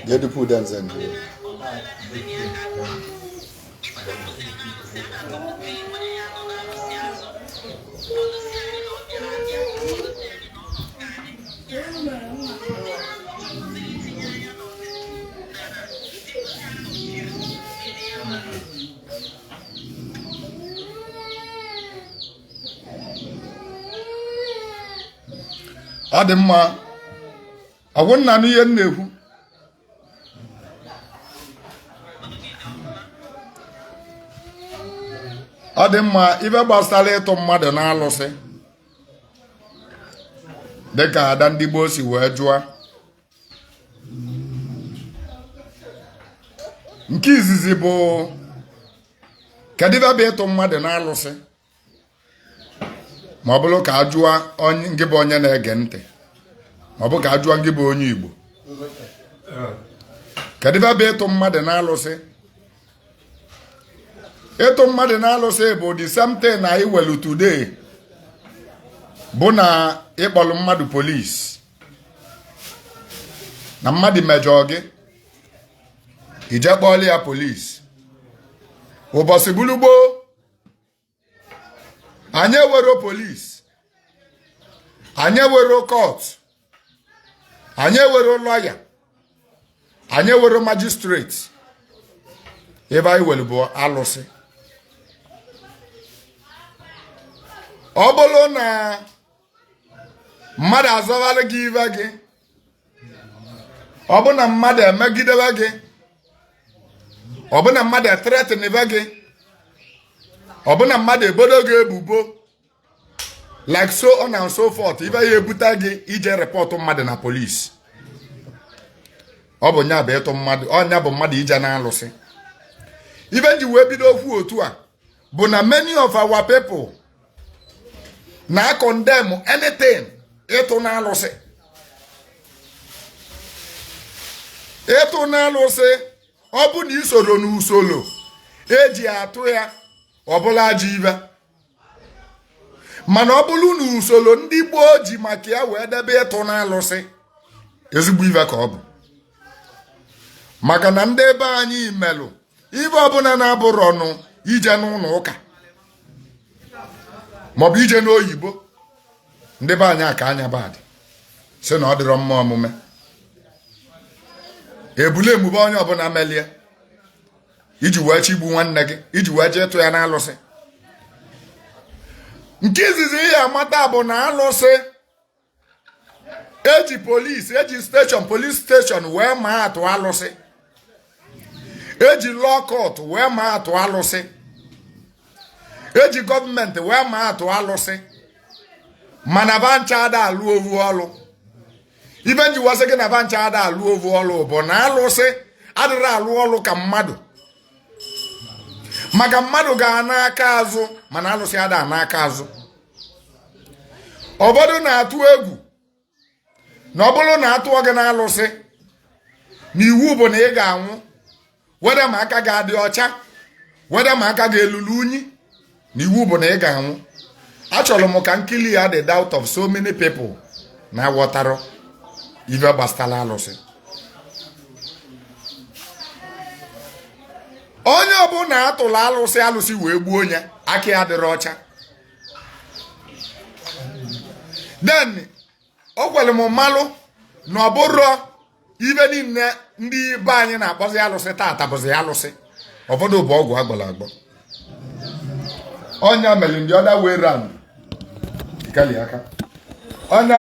Jedukwu Udenze ndị Ọ dị mma. Ọ bụ nna n'ihe m na-ekwu. Ọ dị mma. Ife gbasara ịtụ mmadụ n'alụsị, dịka ada ndị gboo si wee jụọ, nke izizi bụ kedu ife bụ ịtụ mmadụ n'alụsị? Ma ọ bụrụ ka a jụọ ngị bụ onye na-ege ntị, ma ọ bụ ka a jụọ ngị bụ onye Igbo, kedu ife bụ ịtụ mmadụ n'alụsị? Ịtụ mmadụ n'alụsị bụ the same thing na iwelu today bụ na ịkpọrọ mmadụ police na mmadụ mejọ gị, ije kpọọlụ ya police. Ụbọchị bulu gboo, anyị ewero police, anyị ewero court, anyị ewero lawyer, anyị ewero magistrate. Ebe anyị were bụ alụsị. Ọ bụrụ na mmadụ azọwara gị ive gị, ọ bụ na mmadụ emegidebe gị, ọ bụ na mmadụ ethreatenibe gị, ọ bụ na mmadụ ebodo gị ebubo, like so on and so forth, ibe ya ebute gị ije report mmadụ na police, ọ bụ nya bụ ịtụ mmadụ, ọ nya bụ mmadụ ije na alụsị. Ibe nji wee bido okwu otu a bụ na many of our people na condemn anything ịtụ n'alụsị. Ịtụ n'alụsị, ọ bụ na isoro n'usoro eji atụ ya, ọ bụla ajọ ibe. Mana ọ bụrụ na usoro ndị gboo ji maka ya wee debe ịtụ n'alụsị, ezigbo ibe ka ọ bụ, maka na ndị ebe anyị melụ ibe ọbụla na-abụrụ ọnụ ije n'ụlọ ụka maọbụ ije n'oyibo, ndị be anyị aka anya badị si na ọ dịrọ mma omume. Ebule emume onye ọbụla melie iji wee chigbu nwanne gị, iji wee jee ịtụ ya n'alụsị. Nke izizi ihe amata bụ na alụsị eji police, eji station, police station wee maa atụ alụsị, eji law court wee maa atụ alụsị, eji gọọmenti wee maa atụ alụsị, mana bancha ada alụ ovu ọlụ. Ibe njiwasị gị na bancha ada alụ ovu ọlụ bụ na alụsị adịrị alụ ọlụ ka mmadụ, maka mmadụ ga-ana aka azụ, mana alụsị ada ana aka azụ. Ụfọdụ na-atụ egwu na ọ bụrụ na atụọ gị n'alụsị, na iwu bụ na ị ga-anwụ, weda ma aka ga-adị ọcha, weda ma aka ga-elulu unyi, na iwu bụ na ị ga-anwụ. Achọrọ m ka nkili ya the doubt of so many people na-aghọtarọ ife gbasara alụsị. Onye ọbụla atụrụ alụsị, alụsị wee gbuo onye aka ya dịrị ọcha, then o kwere m mmalụ na ọ bụrụ ibe niile ndị be anyị na-akpọzi alụsị tata bụzi alụsị. Ụfọdụ bụ ọgwụ agbọrọ agbọ. Ọnya mere ndị other way round ikali aka ọnya,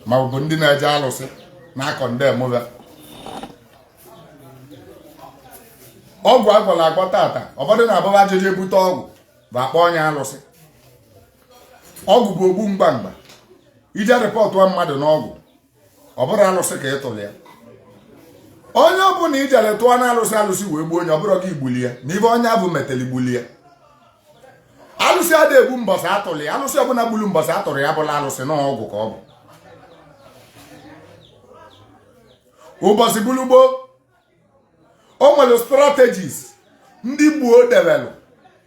ma ọ bụ ndị na-eje alụsị na-akọ ndị emụba ọgwụ agwọrọ agwọ tata. Ụfọdụ na-abụba ajụjụ ebute ọgwụ bụ akpọ onye alụsị. Ọgwụ bụ ogbu mgbamgba. Ije reportụ mmadụ n'ọgwụ, ọ bụrụ alụsị ka ị tụrụ ya. Onye ọbụla ijere tụọ na alụsị, alụsị wee gbuo onye, ọ bụrụ gị gbuli ya, na ibe onye abụ meteli gbuli ya. Alụsị adị egbu mbọsị atụrụ ya. Alụsị ọbụla gburu mbọsị atụrụ ya bụla alụsị na ọgwụ ka ọ bụ. Ụbọchị bulu gboo, o nwere strategies Ndị gboo debelụ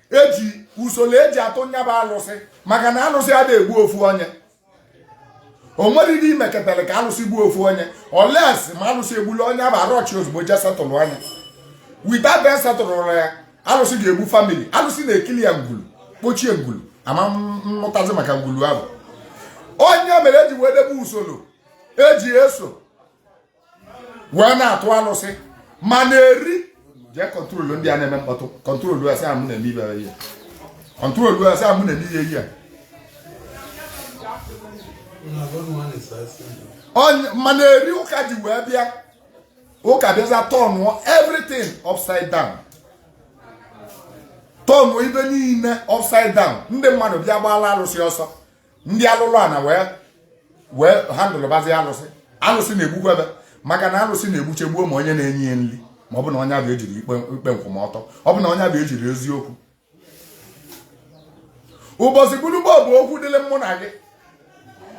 eji usoro eji atụ nyaba alụsị, maka na alụsị adịghị egbu ofu onye. O nwere ihe imekọtara ka alụsị gbuo ofu onye, unless ma alụsị egbula onye abụ arọchi ozugbo je setụlụ anya. Without them setụlụrụ ya, alụsị ga-egbu family. Alụsị na-ekili ya ngwulu, kpochie ngwulu, ama mmụtazi maka ngwulu ahụ. Onye mere eji wee debe usoro eji eso wee na-atụ alụsị. Ma na-eri jee control ndị a na-eme mkpọtụ, control ya sị amụ na-eme ibe ihe, control ya sị amụ na-eme ihe ihe. Mana eri ụka ji wee bịa, ụka bịaza turnụọ everything upside down, turnụọ ibe niile upside down. Ndị mmadụ bịa gbaala alụsị ọsọ. Ndị alụlụ ana wee wee handụlụbazi alụsị. Alụsị na-egbukwa ebe, maka na alụsị na-egbuchegbuo ma onye na-enye ya nri, ma ọ bụ na onye bụ ejiri ikpe ikpe nkwụmọtọ, ọ bụ na onye bụ ejiri eziokwu. Ụbọchị gburugburu bụ okwu dịrị mụ na gị.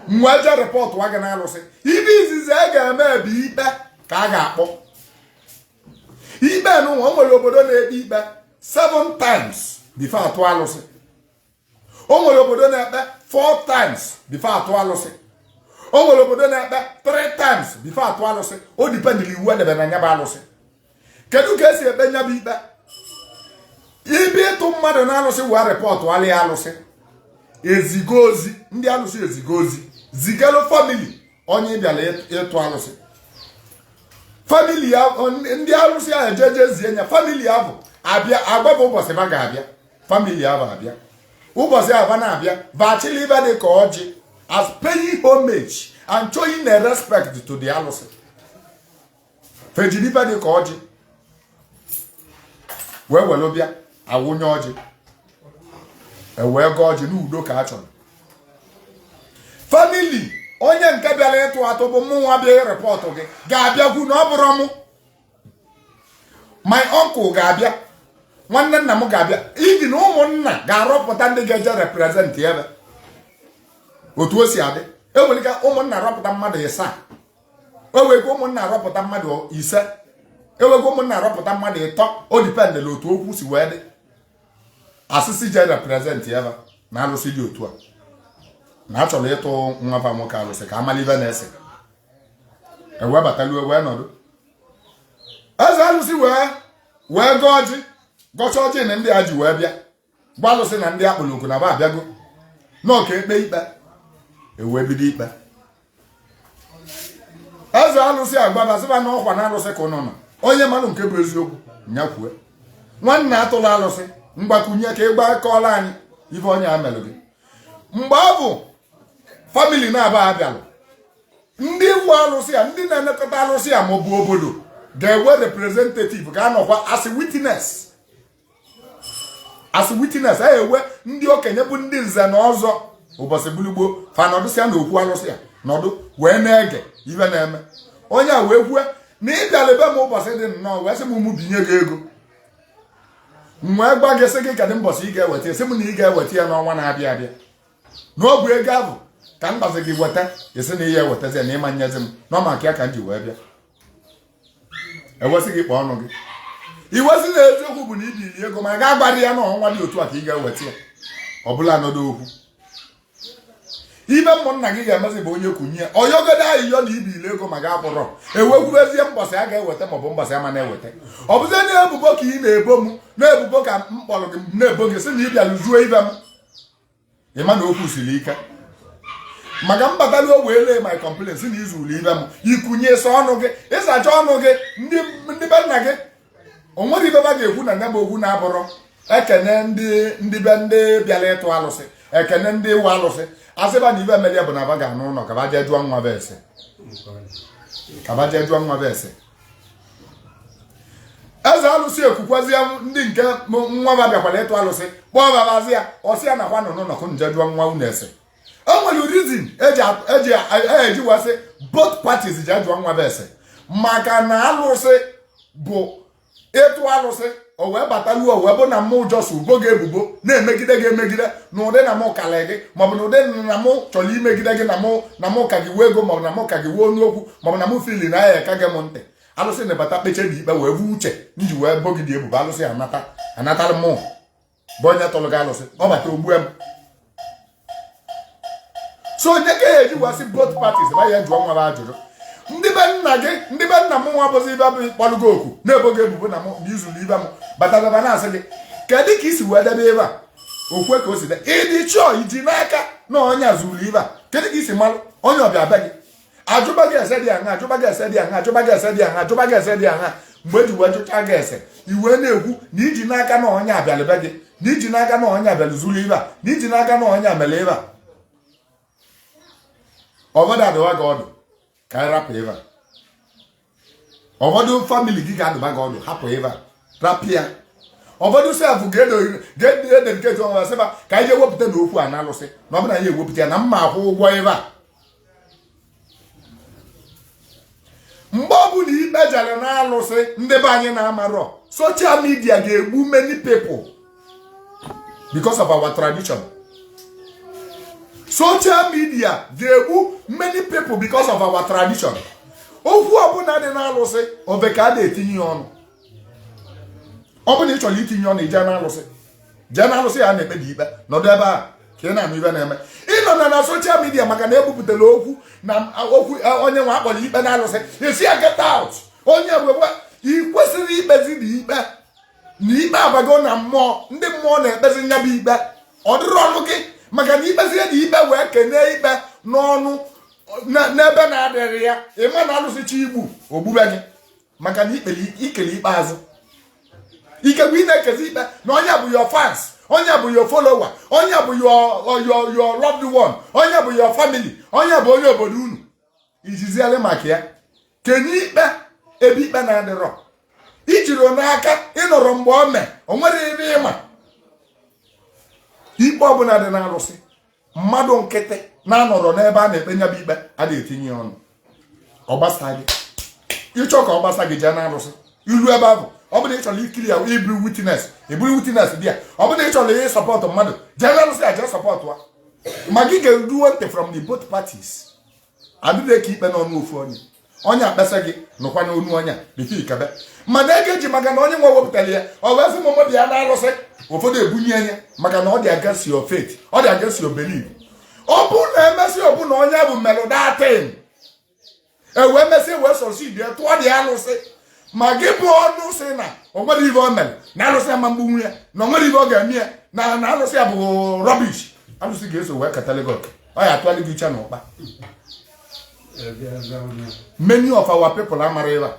Mgbe je report gị na alụsị, ibe izizi a ga-eme bụ ikpe ka a ga-akpọ ikpe n'ụwa. O nwere obodo na-ekpe ikpe seven times before atụ alụsị. O nwere obodo na-ekpe four times before atụ alụsị. O nwere obodo na-ekpe three times before atụ alụsị. O dependịrị iwu edebe na nyaba alụsị. Kedu ka esi ekpe nyaba ikpe? Ibe ịtụ mmadụ na alụsị wee report alị alụsị, ezigo ozi. Ndị alụsị ezigo ozi zigalụ family onye ị bịara ịtụ alụsị. Family ya, ndị alụsị ahụ ejeje zie ya. Family ahụ abịa, agbaba ụbọchị ba ga-abịa. Family ahụ abịa ụbọchị ahụ, ba na-abịa, vachili ibe dị ka ọjị as paying homage and showing a respect to the alụsị. Fejiri ibe dị ka ọjị wee were bịa, awụnye ọjị, ewee gọọ ọjị n'udo ka a chọrọ. Family onye nke bịara ịtụ atụ bụ mụnwa bịa report gị ga-abịakwu na ọ bụrụ mụ, my uncle ga-abịa, nwanne nna m ga-abịa, ibi na ụmụnna ga-arọpụta ndị ga-eje represent ebe. Otu o si adị, enwere ike ụmụnna rọpụta mmadụ ịsaa, enwere ike ụmụnna rọpụta mmadụ 5, enwere ike ụmụnna rọpụta mmadụ 3. O dependịla otu okwu si wee dị. Asịsị je represent ebe na alụsị dị otu a na a chọrọ ịtụ nwafa nwoke alụsị, ka amalibe na-ese, ewebataluo wee nọdụ. Eze alụsị wee wee gọọ ọjị, gọcha ọjị na ndị a ji wee bịa gwa alụsị na ndị akpụrụ oku na ba abịago nọọ ka ekpe ikpe. Ewee bido ikpe. Eze alụsị agbabasịba na ọkwa na alụsị ka ụnụ nọ, onye manụ nke bụ eziokwu nyakwue. Nwanne atụla alụsị mgbakwunye ka ịgba kọọla anyị ife onye a melụ gị. Mgbe ọ bụ family na-aba abịalụ, ndị nwe alụsị a, ndị na-elekọta alụsị a maọbụ obodo ga-enwe representative ga-anọkwa as witness. As witness, a ewe ndị okenye bụ ndị nze na ọzọ ụbọchị gburugburu fa nọdụsịa na okwu alụsị a, nọdụ wee na-ege ife na-eme. Onye a wee kwue na ị bịara ebe m ụbọchị dị nnọọ, wee sị m mụ binye gị ego. M wee gwa gị sị gị kedụ mbọchị ị ga-eweta ya, sị m na ị ga-eweta ya n'ọnwa na-abịa abịa, na ọ bụ ego ahụ ka m gbazi gị weta. Esi na ihe ewetazi ya na ịma nyezi m nọ maka ya ka m ji wee bịa. Ewesị gị kpọọ ọnụ gị, iwesị na eziokwu bụ na ibili ego, ma ga agbara ya n'ọnwa dị otu a ka ị ga-eweta ya. Ọ bụla nọdụ okwu ibe ụmụnna gị ga-emezi bụ onye kwunye ọyọgodo ayịyọ na ibili ego ma ga akpụrọ ewekwubezie mbọsị a ga-eweta maọbụ mbọsị ama na-eweta. Ọ bụzie na-ebubo ka ị na-ebo m, na-ebubo ka m kpọrọ gị, na-ebo gị sị na ị bịara zuo ibe m. Ịma na okwu siri ike maka mbatalu o wee lee my complaint sị na izuru ibe m. Ikunye sọ ọnụ gị, ịsacha ọnụ gị. Ndị be nna gị o nwere ibe ba ga-ekwu na ya bụ okwu na-abụrọ ekene ndị be ndị bịara ịtụ alụsị, ekene ndị ịwa alụsị, asịba na ibe mere ya bụ na ba ga-anụ ụlọ ka ba jee jụọ nwa bụ ese, ka ba jee jụọ nwa bụ ese. Eze alụsị ekwukwazie ndị nke nwa ba bịakwara ịtụ alụsị, kpọọ babazi ya, ọsị ya nakwa nọ n'ụlọ kụ nje jụọ nwa unu ese. O nwere reason eji wee sị both parties ji jụọ nwa bụ ese, maka na alụsị bụ ịtụ alụsị o wee bataluo, o wee bụ na mụ jọs ubo gị ebubo na-emegide gị emegide na ụdị na mụ kalị gị, maọbụ na ụdị na mụ chọrọ imegide gị, na mụ ka gị wee ego, maọbụ na mụ ka gị wee n'okwu, maọbụ na mụ fili na ya eka gị m ntị. Alụsị na-ebata kpeche dị ikpe wee vu uche nji wee bo gị dị ebubo. Alụsị anata anatara mụ bụ onye tọrọ gị alụsị, ọ bata ogbue m. So onye ka ya eji wasị both parties ba ya jụọ nwa m ajụjụ. Ndị be nna gị, ndị be nna m nwa bụzi ibe bụ kpọrọ gị oku na-ebo gị ebubo na mụ na izuru ibe m bata baba na-asị gị, kedu ka isi wee debe ebe a okwe ka o si dị? Ịdị chọọ iji n'aka na onye a zuru ibe a, kedu ka isi malụ? Onye ọbịa be gị ajụba gị ese dị aṅa, ajụba gị ese dị aṅa, ajụba gị ese dị aṅa, ajụba gị ese dị aṅa. Mgbe eji wee jụcha gị ese, iwee na-ekwu na iji n'aka na onye abịalị be gị, na iji n'aka na onye abịalị zuru ibe a, na iji n'aka na onye mere ibe a. Ọbọdụ adụwa gị ọdụ ka anyị rapụ ebe a. Ụfọdụ family gị ga-adụba gị ọdụ, hapụ ebe a, rapụ ya. Ụfọdụ sef ga-ededicate onwe ha, sịba ka anyị jee wepụta na okwu a na-alụsị, na ọ bụrụ na anyị ewepụta ya na mma akwụ ụgwọ ebe a. Mgbe ọbụla ikpe jere na-alụsị, ndị be anyị na-amarọ, social media ga-egbu many people because of our tradition. Social media ga-egbu many people because of our tradition. Okwu ọbụla dị na-alụsị, obe ka a na-etinye ya ọnụ. Ọ bụrụ na ị chọrọ itinye ọnụ, ije na-alụsị, jee na-alụsị ya na-ekpe gị ikpe, nọdụ ebe a ka ị na-anụ ibe na-eme. Ịnọ na social media maka na ebupụtara okwu na okwu onye nwe akpọrọ ikpe na-alụsị, esi ya get out. Onye wewe ị kwesịrị ikpezi na ikpe na ikpe abago na mmụọ, ndị mmụọ na-ekpezi nya bụ ikpe. Ọ dịrị ọnụ gị maka na ikpezie na ikpe wee kenee ikpe n'ọnụ n'ebe na-adịrị ya, ịma na alụsịcha igbu ogbube gị maka na ikele ikpeazụ. Ikekwe ị na-ekezi ikpe na onye bụ your fans, onye bụ your follower, onye bụ your loved one, onye bụ your family, onye bụ onye obodo unu ijiziere maka ya kenye ikpe ebe ikpe na-adịrọ. Ijiri n'aka ịnọrọ mgbe o mee, o nwere ebe ịma. Ikpe ọbụla dị n'arụsị, mmadụ nkịtị na-anọrọ n'ebe a na-ekpe nya bụ ikpe a na-etinye ọnụ, ọ gbasa gị. Ịchọ ka ọ gbasa gị, jee n'arụsị ilu ebe ahụ. Ọ bụrụ na ị chọrọ ikiri ya, iburu witness, iburu witness dị ya. Ọ bụrụ na ị chọrọ ị support mmadụ, jee n'arụsị ya, jee support ya. Ma gị ga-eruo ntị from the both parties. Adịghị ka ikpe n'ọnụ ofu onye, onye akpesa gị nụkwa n'onu onye a before ikebe. Mana ego eji maka na onye nwe wepụtara ya, ọ wee sị m mmadụ ya na-alụsị, ụfọdụ ebunye ya maka na ọ dị against your faith, ọ dị against your belief. Ọ bụrụ na emesị ọbụna onye bụ melụ datin, ewee mesị wee sọsid ya tụọ dị alụsị, ma gị bụ ọnụ sị na o nwere ibe o mere na alụsị ama mgbu ya, na o nwere ibe ọ ga-eme ya, na alụsị ya bụ rubbish, alụsị ga-eso wee katala gị oke, ọ ya atụalị gị iche na ụkpa. Many of our people amara ebe a.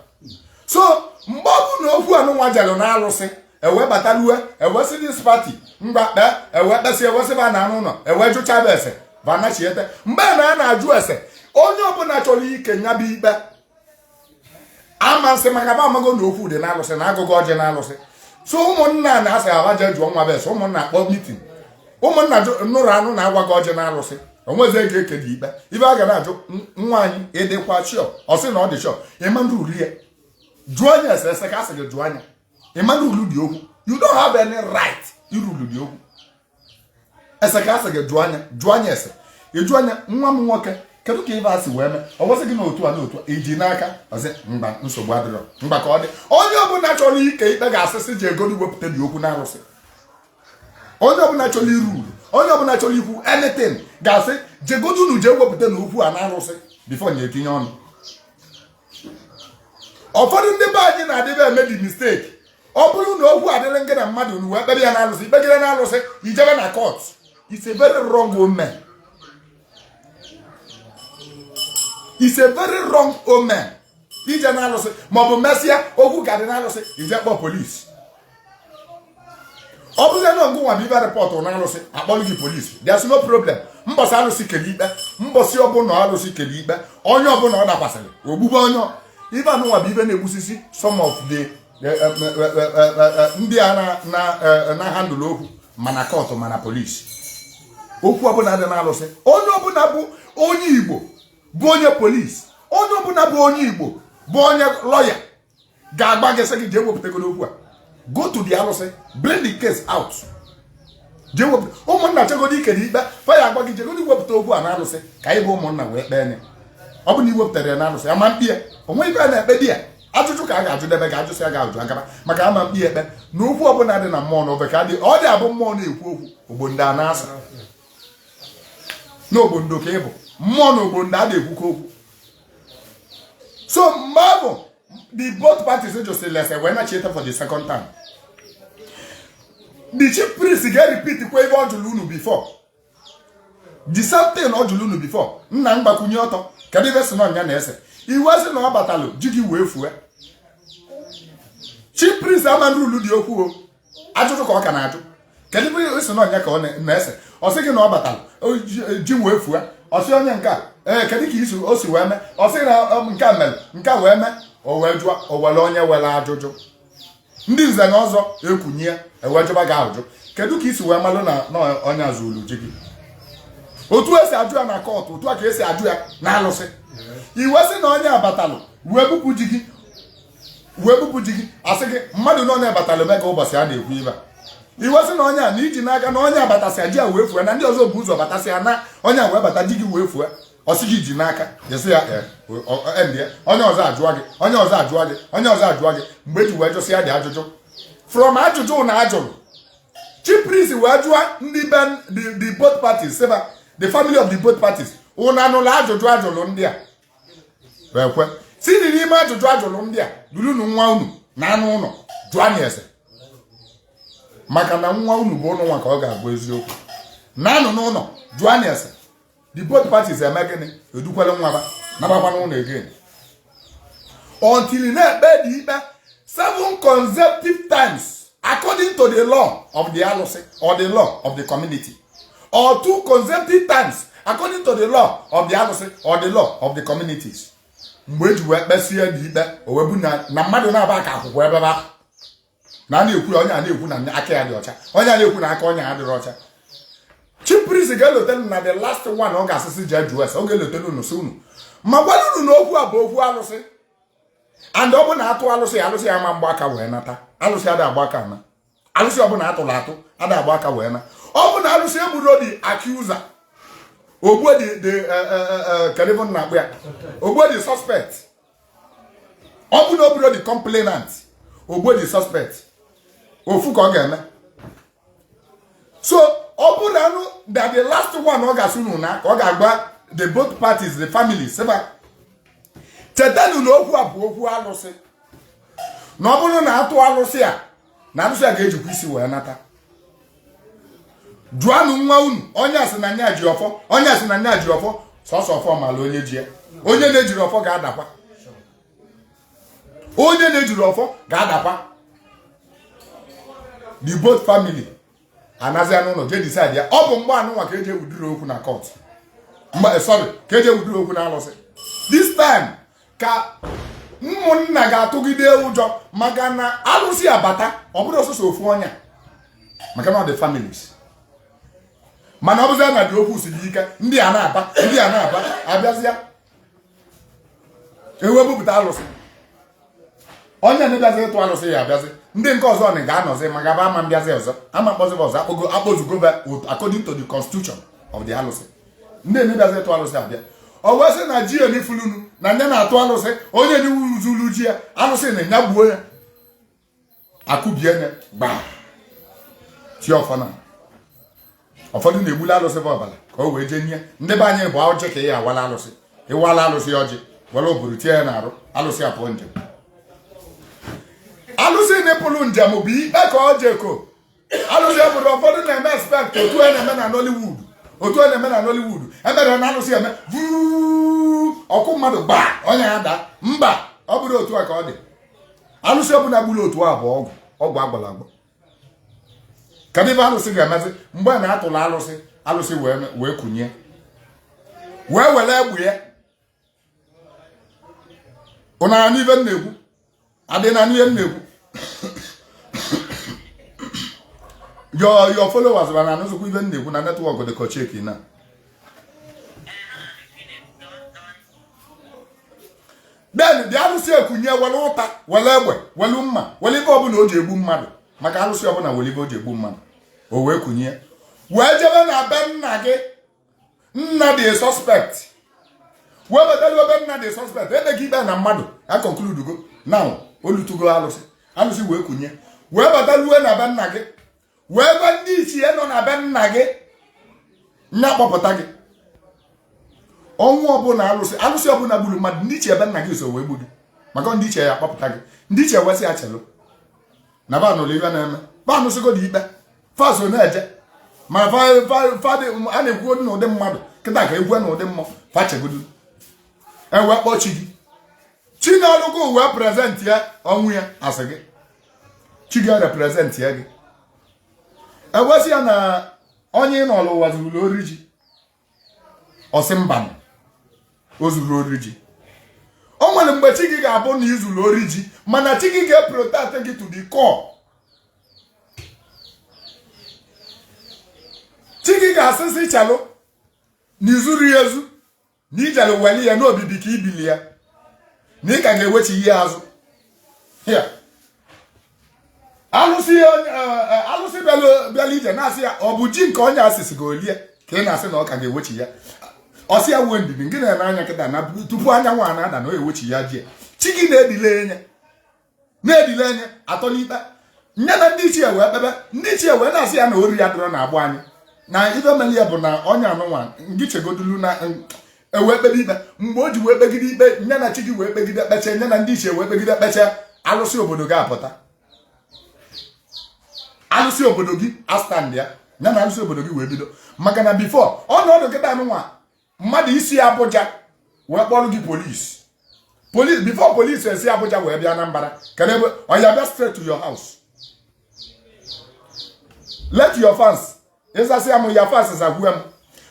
So mgbe ọ bụ na okwu anụnwa jere na alụsị, ewee batalue, ewee sị this party ngwa kpee, ewee kpesị, ewee sị ba na anụ ụlọ, ewee jụcha bụ ese vanachiete. Mgbe na a na-ajụ ese, onye ọbụla chọrọ ike nya bụ ikpe amasị maka ba amago na okwu dị n'alụsị na agụgụ ọjị n'alụsị. So ụmụnna na-asị aba jee jụọ nwa bụ ese. Ụmụnna akpọ meeting, ụmụnna nụrụ anụ na-agwa gị ọjị n'alụsị, onwezi ego eke dị ikpe. Ibe a ga na-ajụ nwa anyị, ịdịkwa sure? Ọ sị na ọ dị sure. Ịma ndị uru ya jụọ anya ese ese ka a sị gị jụọ anya. Ịma ndị uru dị okwu, you don't have any right irulu dị okwu. Ese ka a sị gị jụọ anya, jụọ anya ese. Ịjụ anya, nwa m nwoke, kedu ka ibe a si wee mee? Ọ gwasị gị na otu a na otu a iji n'aka ọsị mba, nsogbu adịrọ, mba ka ọ dị. Onye ọbụla chọrọ ike ikpe ga-asịsị ji ego wepụta dị okwu n'arụsị. Onye ọbụla chọrọ iru uru, onye ọbụla chọrọ ikwu anything ga-asị jegodu unu jee wepụta na okwu a n'arụsị before na etinye ọnụ. Ụfọdụ ndị be anyị na-adịbe eme the mistake. Ọ bụrụ na okwu adịrị ngị na mmadụ unu wee kpebe ya n'alụsị, ikpegide n'alụsị, ijebe na court. It's a very wrong omen. It's a very wrong omen ije n'alụsị maọbụ mesịa okwu ka dị n'alụsị, ije kpọọ polisi. Ọ bụrụ na ngụ nwa bụ ibe report n'alụsị, akpọrọ gị polisi, there's no problem. Mbọsị alụsị kere ikpe, mbọsị ọbụla alụsị kere ikpe, onye ọbụla ọ dakwasịrị ogbugbe onye ibe anụnwa bụ ibe na-egbusisi some of the ndị a na handle okwu, mana court mana polisi. Okwu ọbụla dị n'alụsị, onye ọbụla bụ onye Igbo bụ onye polisi, onye ọbụla bụ onye Igbo bụ onye lọya ga-agba gị sị gị jee wepụtagoro okwu a. Go to the alụsị, bring the case out, jee wepụta. Ụmụnna chegoro ikere ikpe fa ya agwa gị jegoro wepụta okwu a n'alụsị ka anyị bụ ụmụnna wee kpee ya. Ọ bụ na iwepụtara ya n'alụsị ama mkpi ya onwe ibe a na-ekpe di ya Ajụjụ ka a ga-ajụ debe ga ajụsị ya ga-ajụ agaba maka ama mkpi ekpe na okwu ọbụla dị na mmụọ na obe ka dị. Ọ dị abụ mmụọ na-ekwu okwu, ogbondo a na-asa n'ogbondo ka ị bụ mmụọ na ogbondo a na-ekwukọ okwu. So mgbe ahụ the both parties jụsịrị ese wee nachiete for the second time, the chief priest ga-repeat kwa ebe ọ jụrụ unu before, the same thing ọ jụrụ unu before. Nna, mgbakwunye ọtọ, kedu ibe si na ọnya na-ese iwe sị na ọ batalụ ji gị wee fue? Chief priest ama rulu dị okwu o, ajụjụ ka ọ ka na-ajụ. Kedu ebe si na ọnya ka ọ na-ese? Ọ sị gị na ọ batalụ ji wee fue. Ọ sị onye nke a, ee, kedu ka isi o si wee mee? Ọ sị na nke a mere, nke a wee mee. O wee jụọ, o were onye were ajụjụ, ndị nze na ọzọ ekwunye, ewee jụba gị ajụjụ, kedu ka isi wee malụ na onye azụlu ji gị? Otu esi ajụ ya na court, otu a ka esi ajụ ya na alụsị. Iwe sị na onye abatalụ wee bupụ ji gị, wee bupụ ji gị. Asị gị mmadụ na onye abatalụ ebe ka ụbọchị a na-ekwu ibe a. Iwe sị na onye a na iji n'aka na onye abatasịa ji a wee fue, na ndị ọzọ bụ ụzọ batasịa na onye a wee bata ji gị wee fue. Ọ sị gị ji n'aka, esi ya end ya. Onye ọzọ ajụọ gị, onye ọzọ ajụọ gị, onye ọzọ ajụọ gị. Mgbe eji wee jụsị ya dị ajụjụ, from ajụjụ na ajụrụ, chief priest wee jụọ ndị be the both parties, sịba the family of the both parties, unu anụla ajụjụ ajụrụ ndị a? Wee kwe si n'ime ajụjụ ajụrụ ndị a, durunu nwa unu na anụ ụlọ jụọ anyị ese, maka na nwa unu bụ ụnụ nwa ka ọ ga-agwa eziokwu. Na anụ n'ụlọ jụọ anyị ese. The both parties eme gịnị? Edukwala nwa ba nabakwa n'ụlọ again until na-ekpe dị ikpe seven consecutive times according to the law of the alụsị or the law of the community, or two consecutive times according to the law of the alụsị or the law of the communities. Mgbe eji wee kpesie dị ikpe, o wee bụ na mmadụ na-aba ka akwụkwọ ebe ba na a na-ekwu ya, onye a na-ekwu na aka ya dị ọcha, onye a na-ekwu na aka onye adịrị ọcha. Chief priest ga-elote na the last one ọ ga-asịsị jee jụọ ese, ọ ga-elote unu, sị unu ma gwa unu na okwu a bụ okwu alụsị, and ọ bụ na atụ alụsị, alụsị ama mgba aka wee nata. Alụsị ada agba aka na alụsị ọbụla atụrụ atụ ada agba aka wee na. Ọ bụ na alụsị egburo the accuser, ogbuo the kedu ebe m na-akpụ ya, ogbuo the suspect. Ọ bụ na o buro the complainant, ogbuo the suspect, ofu ka ọ ga-eme. So ọ bụrụ na anụ na the last one ọ ga-asị unu na ka ọ ga-agba the both parties, the families, sịba chetanụ na okwu a bụ okwu alụsị, na ọ bụrụ na atụ alụsị a, na alụsị a ga-ejikwa isi wee nata. Jụanụ nwa unu. Onye asị na nya ji ọfọ, onye asị na nya ji ọfọ, sọsọ ọfọ mala onye ji ya. Onye na-ejiri ọfọ ga-adakwa, onye na-ejiri ọfọ ga-adakwa. The both family anazia n'ụlọ jee decide ya. Ọ bụ mgbe anụnwa ka eji ewudiri okwu na court mgbe, sorry, ka eji ewudiri okwu na alụsị. This time ka ụmụnna ga-atụgide ụjọ, maka na alụsị abata, ọ bụrụ ọsọsọ ofu ọnya, maka na ọ dị families. Mana ọ bụzia na dị okwu siri ike, ndị a na-aba, ndị a na-aba, abịazịa ewe bupụta alụsị. Onye na-abịazi ịtụ alụsị ya abịazi, ndị nke ọzọ na ga-anọzi ma gaba ama mbịazi ọzọ, ama mkpọzi ọzọ, akpọgo akpọzugoba according to the constitution of the alụsị. Ndị na-abịazi ịtụ alụsị abịa, ọ wee sị na ji onifulunu na nye na-atụ alụsị, onye niwuzulu ji ya, alụsị na nya gbuo ya, akụbie ya gbaa tie ọfọ. Na ụfọdụ na-egbuli alụsị bụ ọbara ka o wee jee nye ndị be anyị bụ ọjị, ka ị awala alụsị, ịwala alụsị ọjị, were oburu tie ya n'arụ, alụsị apụọ njem. Alụsị na-epụlụ njem bụ ikpe ka ọ jeko alụsị obodo. Ụfọdụ na-eme expect otu a na-eme na Nollywood, otu a na-eme na Nollywood, emere na alụsị eme vuu, ọkụ mmadụ gbaa, onye ada mba. Ọ bụrụ otu a ka ọ dị, alụsị ọbụla gburu otu a bụ ọgwụ, ọgwụ agwara agwọ. Kedu ebe alụsị ga-emezi mgbe a na-atụrụ alụsị? Alụsị wee kunye, wee were egbe ya. Ụnụ anụ ibe m na-ekwu? Adị na anụ ihe m na-ekwu? Your followers ba na anụzikwa ibe m na-ekwu na network dị ka cheki na. Then dị alụsị ekunye, were ụta, were egbe, were mma, were ibe ọbụla o ji egbu mmadụ, maka alụsị ọbụla were ibe o ji egbu mmadụ, o wee kunye, wee jebe na be nna gị, nna dị suspect, wee batara ebe nna dị suspect. Ebe gị ikpe na mmadụ a conclude go Now olutugo alụsị, alụsị wee kunye wee bata lue na be nna gị, wee gwa ndị ichie nọ na be nna gị nya kpọpụta gị. Ọnwụ ọbụla alụsị, alụsị ọbụla gburu mmadụ, ndị ichie be nna gị so wee gbu gị, maka ndị ichie ya akpọpụta gị. Ndị ichie wee sị ya chelụ na ba nụrụ ife na-eme, ba nụsịgodo ikpe, fa so na-eje ma a na-ekwu n'ụdị mmadụ kịta ka ekwu n'ụdị mmụọ, fa chegodo e wee kpọọ chi gị, chi na-alụgo wee present ya ọnwụ ya, asị gị chi gị represent ya gị, e wee sị ya na onye ị nọrọ ụwa zuru ori ji, ọ sị mba, o zuru ori ji. O nwere mgbe chi gị ga-abụ na i zuru ori ji, mana chi gị ga-eprotect gị to the core. Chi gị ga-asịsị chalụ na i zuru ya ezu, na i jere weli ya n'obibi ka ibili ya, na ị ka ga-ewechi ihe azụ ya. Alụsị alụsị bịala ije na-asị ya ọ bụ ji nke onye asịsị gị olie ka ị na-asị na ọ ka ga-ewechi ya. Ọ sị ya nwee ndidi, ngị na-ene anya kịta na tupu anyanwụ a na-ada na ọ ewechi ya ji. Chi gị na-edile anya, na-edile anya atọ n'ikpe nye na ndị ichie wee kpebe, ndị ichie wee na-asị ya na ori ya dịrọ na agbụ anyị na ife mere ya bụ na onye anụnwa ngị chegodulu na ewee kpebe ikpe. Mgbe o ji wee kpegide ikpe nye na chi gị wee kpegide kpeche nye na ndị ichie wee kpegide kpeche, alụsị obodo gị apụta, alụsị obodo gị astand ya ya na alụsị obodo gị wee bido. Maka na before ọnọdụ kịta anụnwa, mmadụ isi Abuja wee kpọrọ gị polisi, police, before police esi Abuja wee bịa Anambra, kedu ebe ọ ya bịa? Straight to your house. Let your fans ịzasị ya m, ya fans zagwue m.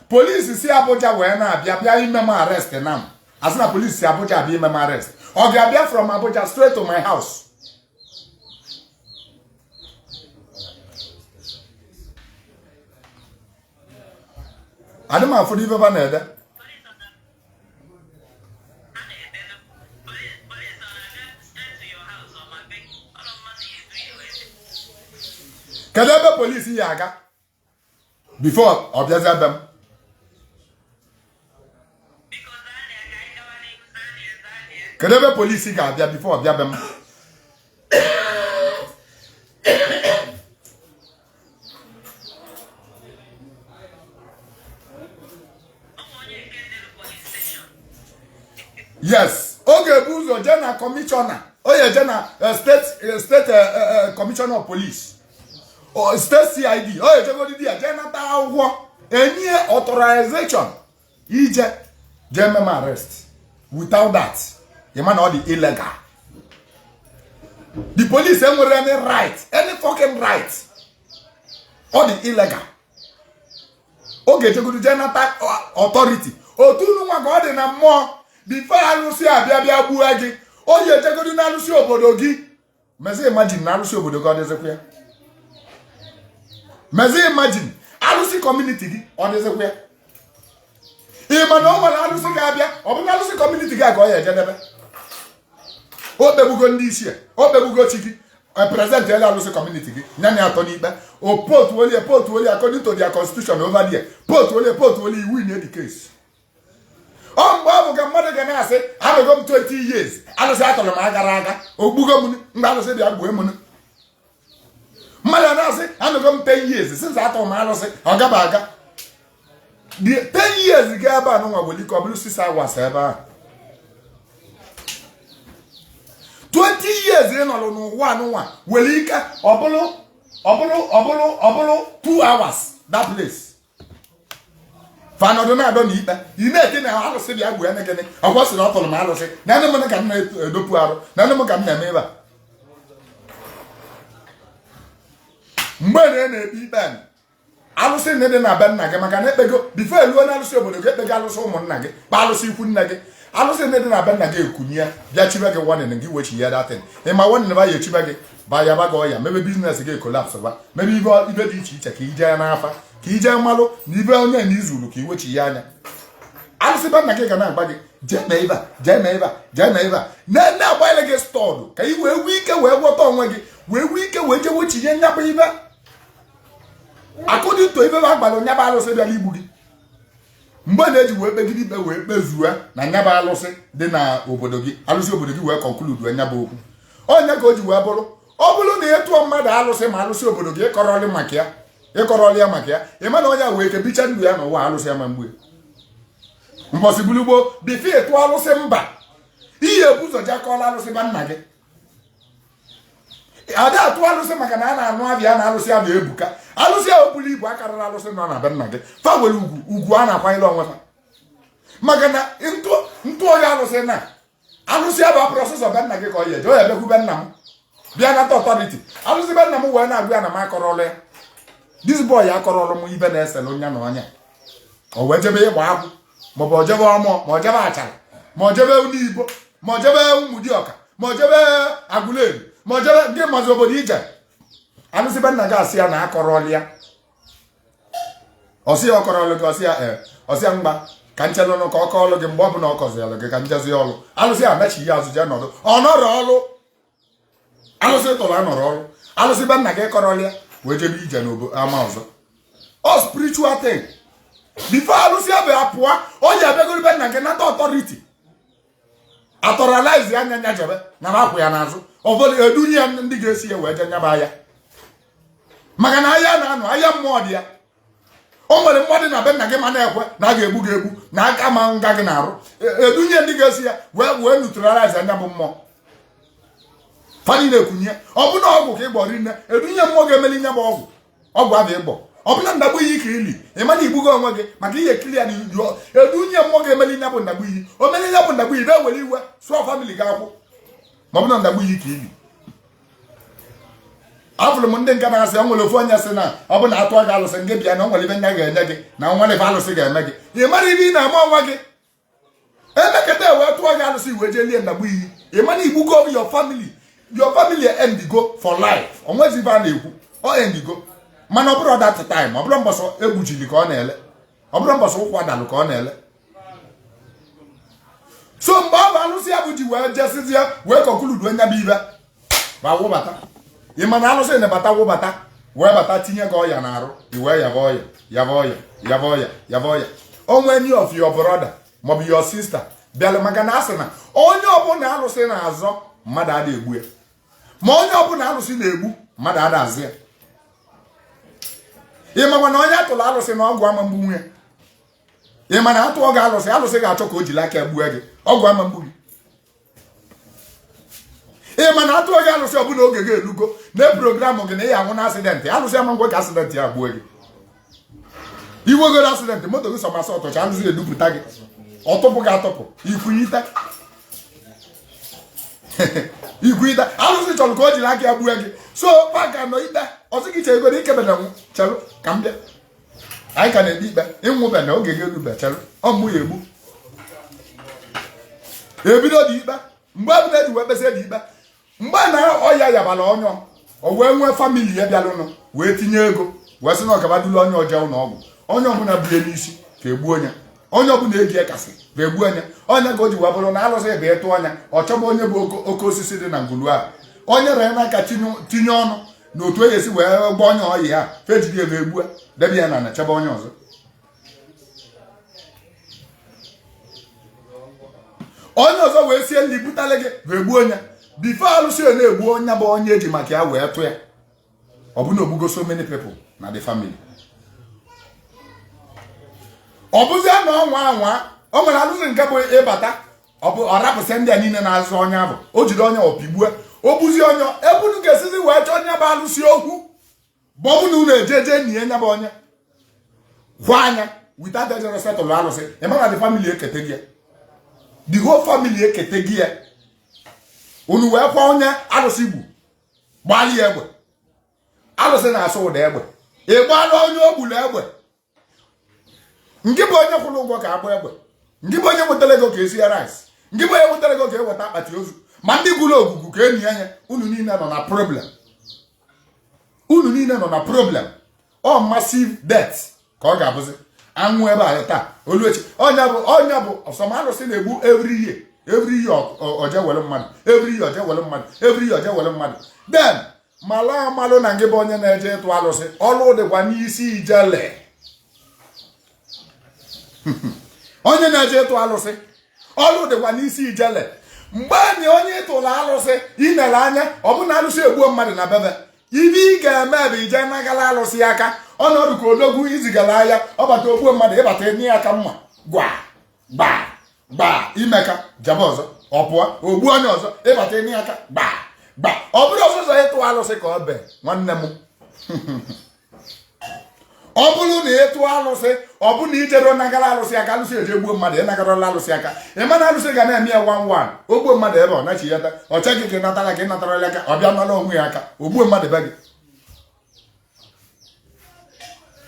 Polisi si Abuja wee na-abịa bịa ime m arrest na m asị na polisi si Abuja abịa ime m arrest, ọ ga-abịa from Abuja straight to my house? Adị m afụdụ ife ba na-ede. Kedu ebe polisi ya aga before ọ bịazie be m? Kedu ebe polisi ga-abịa before ọ bịa be m? Yes, ọ ga-ebu ụzọ jee na kọmishọna, o ya eje na state commissioner of police, state CID, o ya ejegodi ya jee nata akwụkwọ enye authorization ije jee mee m arrest. Without that, ị ma na ọ dị illegal. The police enwere any right, any fucking right. Ọ dị illegal. Ọ ga-ejegodu jee nata authority. Otu nwa ka ọ dị na mmụọ, before alụsị abịa bịa gbuo gị, o ji ejegodu na alụsị obodo gị. Mezi imagine na alụsị obodo gị ọ dịzikwa ya. Mezi imagine alụsị community gị ọ dịzikwa ya. Ị ma na o nwere alụsị ga-abịa, ọ bụrụ alụsị community gị a ka ọ ya ejedebe. O kpegbugo ndị isi, o kpegbugo chi gị, present ele alụsị community gị nya na atọ n'ikpe, o potuolie potuolie according to their constitution over there, potuolie potuolie, win the case. Ọ mgbe ọ bụ ka mmadụ ga na-asị anọgo m 20 years, alụsị atọrọ m agara aga, ogbugo m mgbe alụsị bịa gbuo m. Mmadụ na-asị anọgo m 10 years since atọrọ m alụsị, ọ gaba aga. The 10 years ga ebe a nụnwa nwere ike ọ bụrụ 6 hours ebe ahụ. 20 years ị nọrọ n'ụwa anụnwa nwere ike ọ bụrụ ọ bụrụ ọ bụrụ ọ bụrụ 2 hours that place. Fanọdụ na-adọ na ikpe, ị na-eti na alụsị bịa gbuo ene gịnị, ọgwa sị na ọ tụrụ m alụsị na ene m ka m na-edopụ arụ na ene m ka m na-eme ebe a. Mgbe na na-ekpe ikpe alụsị na dị na be nna gị, maka na ekpego before eluo na alụsị obodo gị, ekpego alụsị ụmụnna gị, kpa alụsị ikwu nne gị, alụsị ndị dị na be nna gị ekunye ya bịa chibe gị warning gị wechi ya datin. Ịma warning ba ya echibe gị ba ya ba gị ọya, mebe business gị collapse, ba mebe ibe ibe dị iche iche, ka ije n'afa ka ije malụ na ibe onye na izuru ka iwechi ya anya. Alụsị be nna gị ga na-agba gị jee mee ibe a, jee mee ibe a, jee mee ibe a, na-agbanyere gị stọọdụ ka ị wee nwee ike wee gwọta onwe gị, wee nwee ike wee jee wechinye nyabụ ibe according to ibe ba gbara nyabụ alụsị bịara igbu gị. Mgbe na-eji wee kpegide ikpe wee kpezue na nyaba alụsị dị na obodo gị, alụsị obodo gị wee conclude nyaba okwu. Onye ka o ji wee bụrụ, ọ bụrụ na ị tụọ mmadụ alụsị, ma alụsị obodo gị ịkọrọlị maka ya, ịkọrọlị ya maka ya, ị ma na onye a wee ke bicha ndụ ya n'ụwa, alụsị ya ma mgbe mbọsị bulu gboo. Before ịtụ alụsị mba, ihe ebu ụzọ ji akọọla alụsị ba nna gị. Ada atụ alụsị maka na a na-anụ abịa na alụsị abịa ebuka. Alụsị ahụ buru ibu akarịrị alụsị nọ na be nna gị. Fa nwere ugwu, ugwu a na-akwanyere onwe fa, maka na ntụ onye alụsị na alụsị abụ abụrụ ọsọsọ be nna gị ka ọ ya eje. Ọ ya bịakwu be nna m, bịa nata authority alụsị be nna m, wee na-agwa ya na m akọrọlụ ya. This boy akọrọlụ m ibe na-eselu nya na ọnya. O wee jebe ịgba akwụ, maọbụ o jebe ọmụọ, ma o jebe achara, ma o jebe Unibo, ma o jebe Ụmụdịọka, ma o jebe Agụleri, ma o jebe ndị mazi obodo ije. Alụsị be nna gị asị ya na akọrọlụ ya. Ọsị ya ọkọrọlụ gị, ọsị ya ee, ọsị ya mgba ka nchelụnụ ka ọ kọọlụ gị. Mgbe ọ bụla ọ kọzialụ gị ka njezi ọlụ, alụsị a mechi ya azụ, jee nọdụ. Ọ nọrọ ọlụ, alụsị tụrụ anọrọ ọlụ. Alụsị be nna gị kọrọlụ ya, wee jebe ije n'obo ama ọzọ. Ọ spiritual thing. Before alụsị abụ apụọ, o ji abịagoro be nna gị nata authority, authorize anya nya jebe na akwụ ya n'azụ. Ọbụla edunye ya ndị ga-esi ya wee jee nyaba ya, maka na ahịa na-anọ ahịa mmụọ dị ya. O nwere mmadụ na be nna gị ma na-ekwe na a ga-egbu gị egbu na aka ma nga gị na-arụ. Edunye ndị ga-esi ya wee neutralize anya bụ mmụọ fa niile ekwunye. Ọ bụ na ọgwụ ka ị gbọrọ nne, edunye mmụọ ga-emeli nya bụ ọgwụ. Ọgwụ abụ ịgbọ, ọ bụla ndagbu iyi ka ili, ị mana igbugo onwe gị maka ihe ekili ya na edunye mmụọ ga-emeli nya bụ ndagbu iyi. O meli nya bụ ndagbu iyi, na-ewere iwe sụọ family gị akwụ. Ma ọ bụ na ndagbu iyi ka ili. Afụrụ m ndị nke na-asị, o nwere ofu onye sị na ọ bụ na atụ gị alụsị nke bịa na o nwere ibe nya ga-enye gị, na nwere ife alụsị ga-eme gị. Ị mara ibe ị na-eme onwe gị. Emeketa wee tụọ gị alụsị, wee jee lie ndagbu iyi, ị mana igbugo your family. Your family endigo for life. Onwezi ife a na-ekwu, ọ endigo. Mana ọ bụrụ that time, ọ bụrụ mbọsọ egbujili ka ọ na-ele, ọ bụrụ mbọsọ ụkwụ adalụ ka ọ na-ele. So mgbe ọ bụ alụsị ya bụ ji wee jesizie wee conclude nya bụ ibe ma wụbata, ị ma na alụsị na-bata wụbata wee bata tinye gị ọya n'arụ, i wee yaba ọya, yaba ọya, yaba ọya, yaba ọya. Onwe any of your brother maọbụ your sister bịara, maka na asị na onye ọbụla alụsị na-azọ, mmadụ ada egbu ya, ma onye ọbụla alụsị na-egbu, mmadụ ada azụ ya. Ị makwa na onye atụrụ alụsị na ọgwụ ama mgbu nwunye. Ị ma na atụọ gị alụsị, alụsị ga-achọ ka o jiri aka gbuo gị, ọgwụ ama mgbu gị. Ị ma na atụọ gị alụsị, ọbụla oge gị elugo na program gị na ị anwụ na accident, alụsị ama ngwe ka accident ya gbuo gị. Iwegoro accident moto gị, sọmasị ọtọcha, alụsị edupụta gị, ọtụpụ gị atụpụ, ikwunyite ikwunyite. Alụsị chọrọ ka o jiri aka ya gbuo gị. So paka nọ ikpe ọsị gị chegoro ikebena chelụ ka m bịa, anyị ka na-ekpe ikpe ịnwụbe na oge gị erube. Chelụ, ọ mụ ya egbu. Ebido dị ikpe. Mgbe ọbụla eji wee kpesie dị ikpe, mgbe na ọya yabara onye, o wee nwee family ya bịalụnụ wee tinye ego, wee sị na ọgaba dulu onye ọjọọ ụlọ ọgwụ. Onye ọbụla bie n'isi ka egbuo onye, onye ọbụla eji kasị ka egbuo onye. Onye ka o ji wee bụrụ na alụsị ebe ịtụ ọnya, ọ chọba onye bụ oke osisi dị na ngwulu ahụ, onye ree n'aka tinye ọnụ na otu e esi wee gba onye ọyị ha fejiri ebe egbue, debe ya na na chebe onye ọzọ. Onye ọzọ wee sie nri butale gị, wee gbuo onye. Before alụsị na-egbu onye bụ onye eji maka ya wee tụ ya, ọ bụ na ogbugo so many people na the family. Ọ bụzie na ọnwa anwa o nwere alụsị nke bụ ịbata, ọ bụ ọ rapụsị ndị a niile na-azụ onye ahụ, o jide onye ọpigbue, o gbuzie onye ebunu ga-esizi wee chọọ onye bụ alụsị okwu bụ ọ bụ na unu eje jee nie nya bụ onye kwa anya without ejere settle alụsị. Ị mara the family ekete gị ya, the whole family ekete gị ya. Unu wee kwa onye alụsị gbu, gbalị egbe. Alụsị na-asụ ụda egbe, ị gbaala onye o gburu egbe. Nke bụ onye kwụrụ ụgwọ ka agba egbe, nke bụ onye nwetara ego ka esi ya rice, nke bụ onye nwetara ego ka eweta akpati ozu, ma ndị gwuru ogugu ka enyi anya. Unu niile nọ na problem, unu niile nọ na problem. Ọ massive death ka ọ ga-abụzi anwụ ebe a taa oluechi. Ọnya bụ ọnya bụ ọsọm alụsị na-egbu every year, every year oje were mmadụ, every year oje were mmadụ, every year oje were mmadụ. Then malụ amalụ na ngị bụ onye na-eje ịtụ alụsị, ọlụ dịkwa n'isi ijele. Onye na-eje ịtụ alụsị, ọlụ dịkwa n'isi ijele. Mgbe anyị onye ịtụrụ alụsị, inere anya, ọ bụ na alụsị egbuo mmadụ na bebe, ibe ị ga-eme bụ ije nagala alụsị aka. Ọnọdụ ka odogwu izigara ahịa, ọbata ogbuo mmadụ, ịbata enye ya aka mma, gwa gba gba, imeka jebe ọzọ, ọ pụọ ogbuo onye ọzọ, ịbata enye ya aka, gba gba. Ọ bụrụ ọsọsọ ịtụ alụsị ka ọ bee, nwanne m, ọ bụrụ na ịtụ alụsị, ọ bụ na ijero nagara alụsị aka, alụsị eje gbuo mmadụ, ịnagarala alụsị aka, ịma na alụsị ga na-eme ya one one. Ogbuo mmadụ ebe ọ nachi ya, ọcha gị ka ị natara, ka ị natarala aka, ọ bịa nara onwe ya aka, ogbuo mmadụ be gị.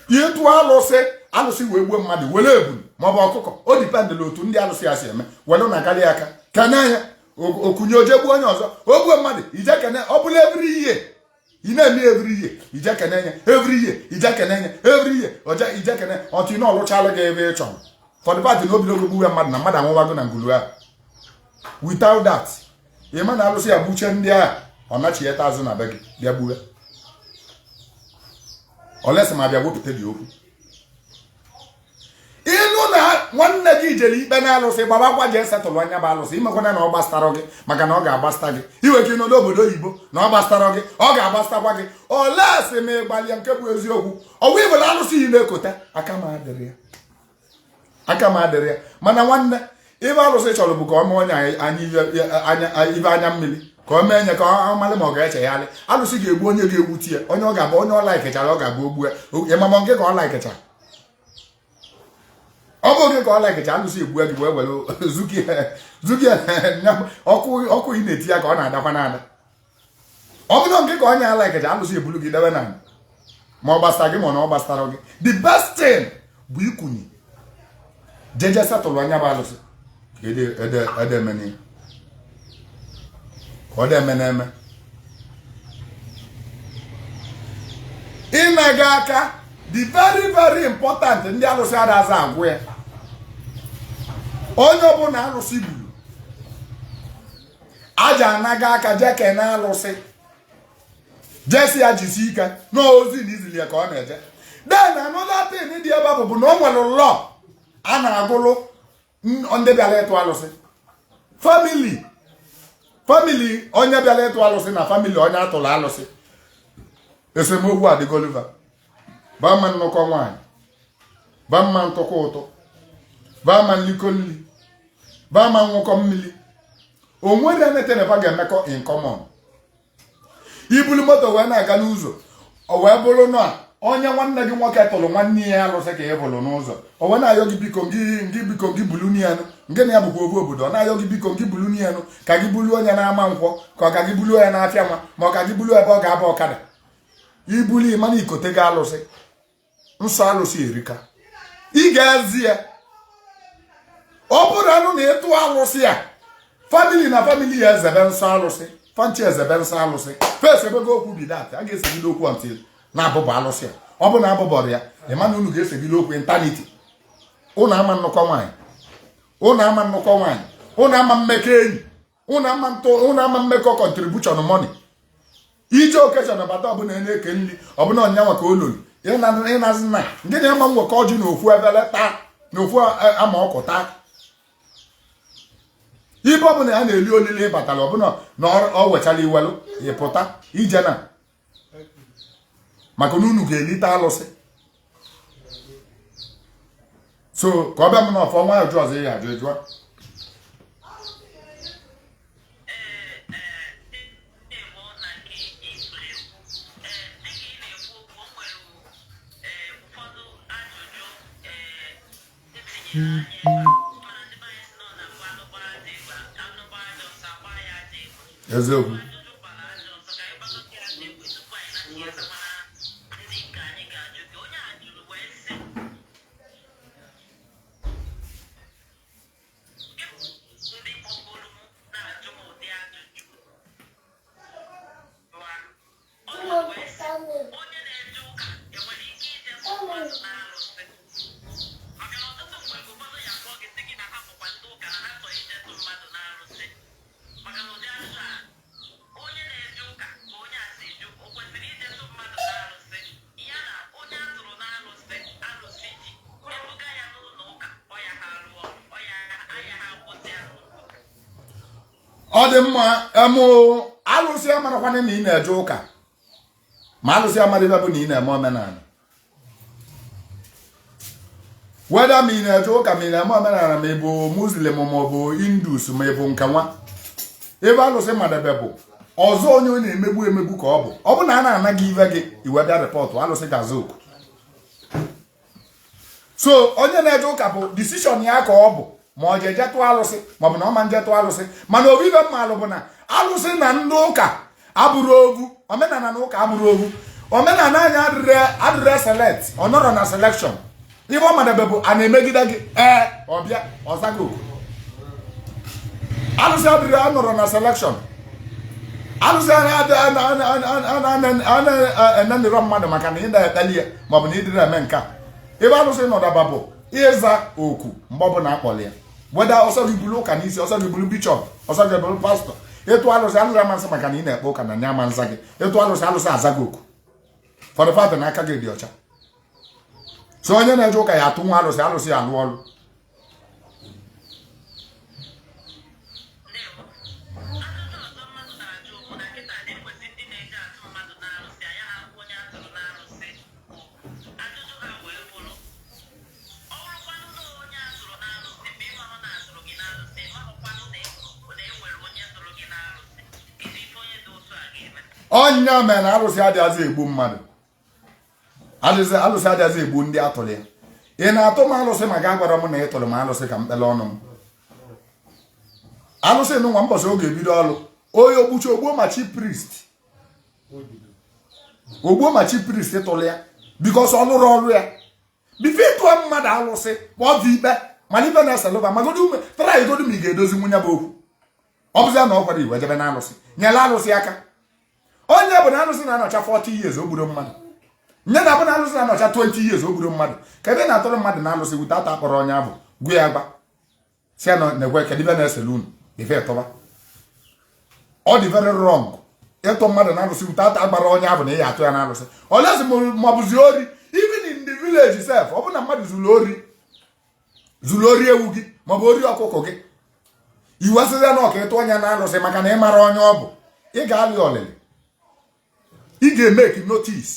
Ịtụ alụsị, alụsị wee gbuo mmadụ, were ebulu maọbụ ọkụkọ, o dependịla otu ndị alụsị ya si eme, were nagara ya aka, kene ya, okunye oje gbuo onye ọzọ, o gbuo mmadụ, ije kene. Ọ bụla every year ị na-eme, every year ije kene ya, every year ije kene ya, every year ọja ije kene ọtụ ị na-ọlụchalụ gị ebe ị chọrọ. For the fact na obidogo gbuwe mmadụ, na mmadụ anwụwago na ngulu ahụ, without that, ị ma na alụsị ya gbuche ndị agha, ọ nachieta azụ na be gị bịa gbuwe olesi ma bịa wepụta dị okwu. Ịnụ na nwanne gị jere ikpe na alụsị, gbabakwa jee setụlụ anya bụ alụsị. Imekwana na ọ gbasara gị, maka na ọ ga-agbasta gị. Iwe ka ị nọ n'obodo oyibo na ọ gbasara gị, ọ ga-agbastakwa gị. Olesi ma ịgbalịa nke bụ eziokwu, ọwa ibụla alụsị yi na-ekote aka m adịrị ya, aka m adịrị ya. Mana nwanne, ibe alụsị chọrọ bụ ka ọ mee onye anya ibe anya mmiri, ka ọ mee nye ka ọ malị ma ọ ga-echegharị. Alụsị ga-egbu onye ga-egbuti ya, onye ọ ga-abụ onye ọ laikechara, ọ ga-abụ ogbu ya. Ịmama nke ka ọ laikechara, ọ bụ oge ka ọ laikecha, alụsị egbu gị wee were zukie ọkụ ọkụ ị na-eti ya ka ọ na-adakwa n'ada. Ọ bụrụ nke ka onye alaikecha, alụsị ebulu gị debe na ma ọ gbasara gị ma ọ na ọ gbasara gị. The best thing bụ ikunye jeje setụlụ anya bụ alụsị ka ede emene ka ọ dị eme na-eme ịnaga aka. The very very important, ndị alụsị adaza agwụ ya. Onye ọbụla alụsị gburu aja anaga aka, jee kene alụsị, jesi ya jisi ike n'ozi na izili ya ka ọ na-eje. Then another thing dị ebe bụ na o nwere law a na-agụlụ ndị bịara ịtụ alụsị. Family onye bịara ịtụ alụsị na family onye atụrụ alụsị, esemokwu adịgoliva ba mma nnukọ nwaanyị, ba mma ntụkọ ụtụ, ba mma nliko nli, ba mma nwụkọ mmiri. O nwere anything fa ga-emekọ in common. Ibulu moto wee na-aga n'ụzọ, o wee bụrụ na onye nwanne gị nwoke tụrụ nwanne ya alụsị ka ị bụrụ n'ụzọ, o wee na-ayọ gị, biko gị gị, biko gị bulu n'iyanụ nke na ya bụkwa ofu obodo. Ọ na-ayọ gị, biko gị bulu n'iyanụ, ka gị bulu onye na-ama nkwọ, ka ọ ka gị bulu ya n'afịa nwa, ma ọ ka gị bulu ebe ọ ga-aba ọkada. Ibulu, ịmana ikote gị alụsị nsọ. Alụsị erika, ị ga-ezi ya. Ọ bụrụ anụ na ịtụ alụsị a, family na family ya ezebe nsọ alụsị, fanchi ezebe nsọ alụsị fes ebego okwu bidat a ga-esegide okwu until na abụbọ alụsị a. Ọ bụ na abụbọrọ ya, ịma na unu ga-esegide okwu eternity. Ụnụ ama nnukọ nwaanyị, ụnụ ama nnukọ nwaanyị, ụnụ ama mmekọ enyi, ụnụ ama ntụ, ụnụ ama mmekọ contribution money, ije occasion bata ọbụla na-eke nri ọbụla ọnyanwa ka olulu ịnazi nna nke na ama nwekọ ọjị na ofu ebele taa na ofu ama ọkụ taa. Ibe ọbụla ya na-eli olili ịbatara ọbụla na ọ wechara iwelu ịpụta ije na maka na unu ga-elite alụsị. So ka ọ bịa m n'ọfọ nwa ajụ ọzọ ya ajụ ịjụa. Ndewo na nke ifuru ekwu. Dịka ị na-ekwu okwu, o nwere ụfọdụ ajụjụ etinyere anyị ebe a. Mana ndị be anyị sị na ọ na-abụ anụ gbaa ajọ egbe, anụ gbaa ajọ ọsọ, agbaa ya ajọ egbe. Eziokwu. Ajụjụ gbara ajọ ọsọ, ka anyị gbagote ajọ egbe tupu anyị na-achịghatakwana ndị nke anyị ga-ajụ gị. Onye a jụrụ wee sị, ndị kpọgoro m na-ajụ m ụdị ajụjụ a. Ọ jụrụ wee sị, onye na-eje ụka enwere ike ije tụọ mmadụ n'arụsị? Maka na ọtụtụ mgbe ụfọdụ ya akpọ gị sị gị na ha bụkwa ndị ụka, na ha chọrọ ije tụ mmadụ n'arụsị. Maka na ụdị ajụjụ a, onye na-eje ụka, ka onye a si jụ, o kwesịrị ije tụ mmadụ. Ọ dị mma. Emụ alụsị amarakwana na ị na-eje ụka, ma alụsị amara ibe bụ na ị na-eme omenala. Weda ma ị na-eje ụka, ma ị na-eme omenala, ma ị bụ Muslim, ma ọ bụ Hindus, ma ị bụ nke nwa ebe alụsị madebe bụ ọzọ, onye ọ na-emegbu emegbu ka ọ bụ. Ọ bụ na a na-ana gị ive gị, iwe bịa report, alụsị ga-aza oku. So onye na-eje ụka bụ decision ya ka ọ bụ, ma ọ je tụọ alụsị, ma ọ bụ na ọ ma nje tụọ alụsị. Mana obibe mmalụ bụ na alụsị na ndị ụka abụrụ ovu, omenala na ụka abụrụ ovu. Omenala anyị adịrị select, ọ nọrọ na selection. Ife ọ madebe bụ a na-emegide gị, ee, ọbịa ọzago oku. Alụsị adịrị anọrọ na selection. Alụsị a na-enenịrọ mmadụ maka na ị na-ekpeli ya, maọbụ na ịdịrị eme nke a. Ebe alụsị nọdaba bụ ịza oku mgbe ọbụla akpọrọ ya. Weda ọsọ gị buru ụka n'isi, ọsọ gị buru bishọp, ọsọ gị buru pastọ, ịtụ alụsị, alụsị amasị maka na ị na-ekpe ụka na nya ama nza gị. Ịtụ alụsị, alụsị aza gị oku for the fact na aka gị dị ọcha. So onye na-eje ụka ya atụ nwa alụsị, alụsị alụ ọrụ. Ndewo. Ajụjụ ọzọ mmadụ na-ajụ bụ na kịta na-enwezi ndị na-eje atụ mmadụ n'arụsị anya ha ahụ onye atụrụ n'arụsị. Ajụjụ ha wee bụrụ, ọ bụrụkwanụ na onye atụrụ n'arụsị, mgbe ịmahụ na atụrụ gị n'arụsị, ịmahụkwanụ na e nwere onye tụrụ gị n'arụsị, kedu ife onye dị otu a ga-eme? Ọnya mere na alụsị adịghịzị egbu mmadụ. Alụsị adịghịzị egbu ndị atụrụ ya. Ị na-atụ m alụsị maka agwara m na ị tụrụ m alụsị ka m kpele ọnụ m. Alụsị nụnwa, mbọsị oge ebido ọlụ, onye ogbuchi ogbuo ma chi priest, ogbuo ma chi priest tụrụ ya, because ọ lụrụ ọrụ ya. Before ịtụọ mmadụ alụsị, kpọọ dị ikpe mana ife na-eselụba magodo ume tara igodo ma ị ga-edozi nwunye bụ okwu. Ọ bụzia na ọ gwara iwe jebe na alụsị, nyere alụsị aka. Onye bụ na alụsị na-anọcha 40 years o gburu mmadụ, nye na bụ na alụsị na-anọcha 20 years o gburu mmadụ. Ka ebe na-atụrụ mmadụ na alụsị wute ata akpọrọ onye ahụ gwu ya agba si ya na na-ekwe, kedu ibe na-esele unu ife tụba? Ọ dị very wrong ịtụ mmadụ na alụsị wute ata agbara onye ahụ na ị ya atụ ya na alụsị olezi ma ọ bụzi ori. Even in the village sef, ọ bụ na mmadụ zuru ori, zuru ori ewu gị maọbụ ori ọkụkọ gị, iwesịzịa na ọka ịtụ onye na alụsị maka na ị mara onye ọ bụ, ị ga-alị ọlịlị, ị ga-emeki notice,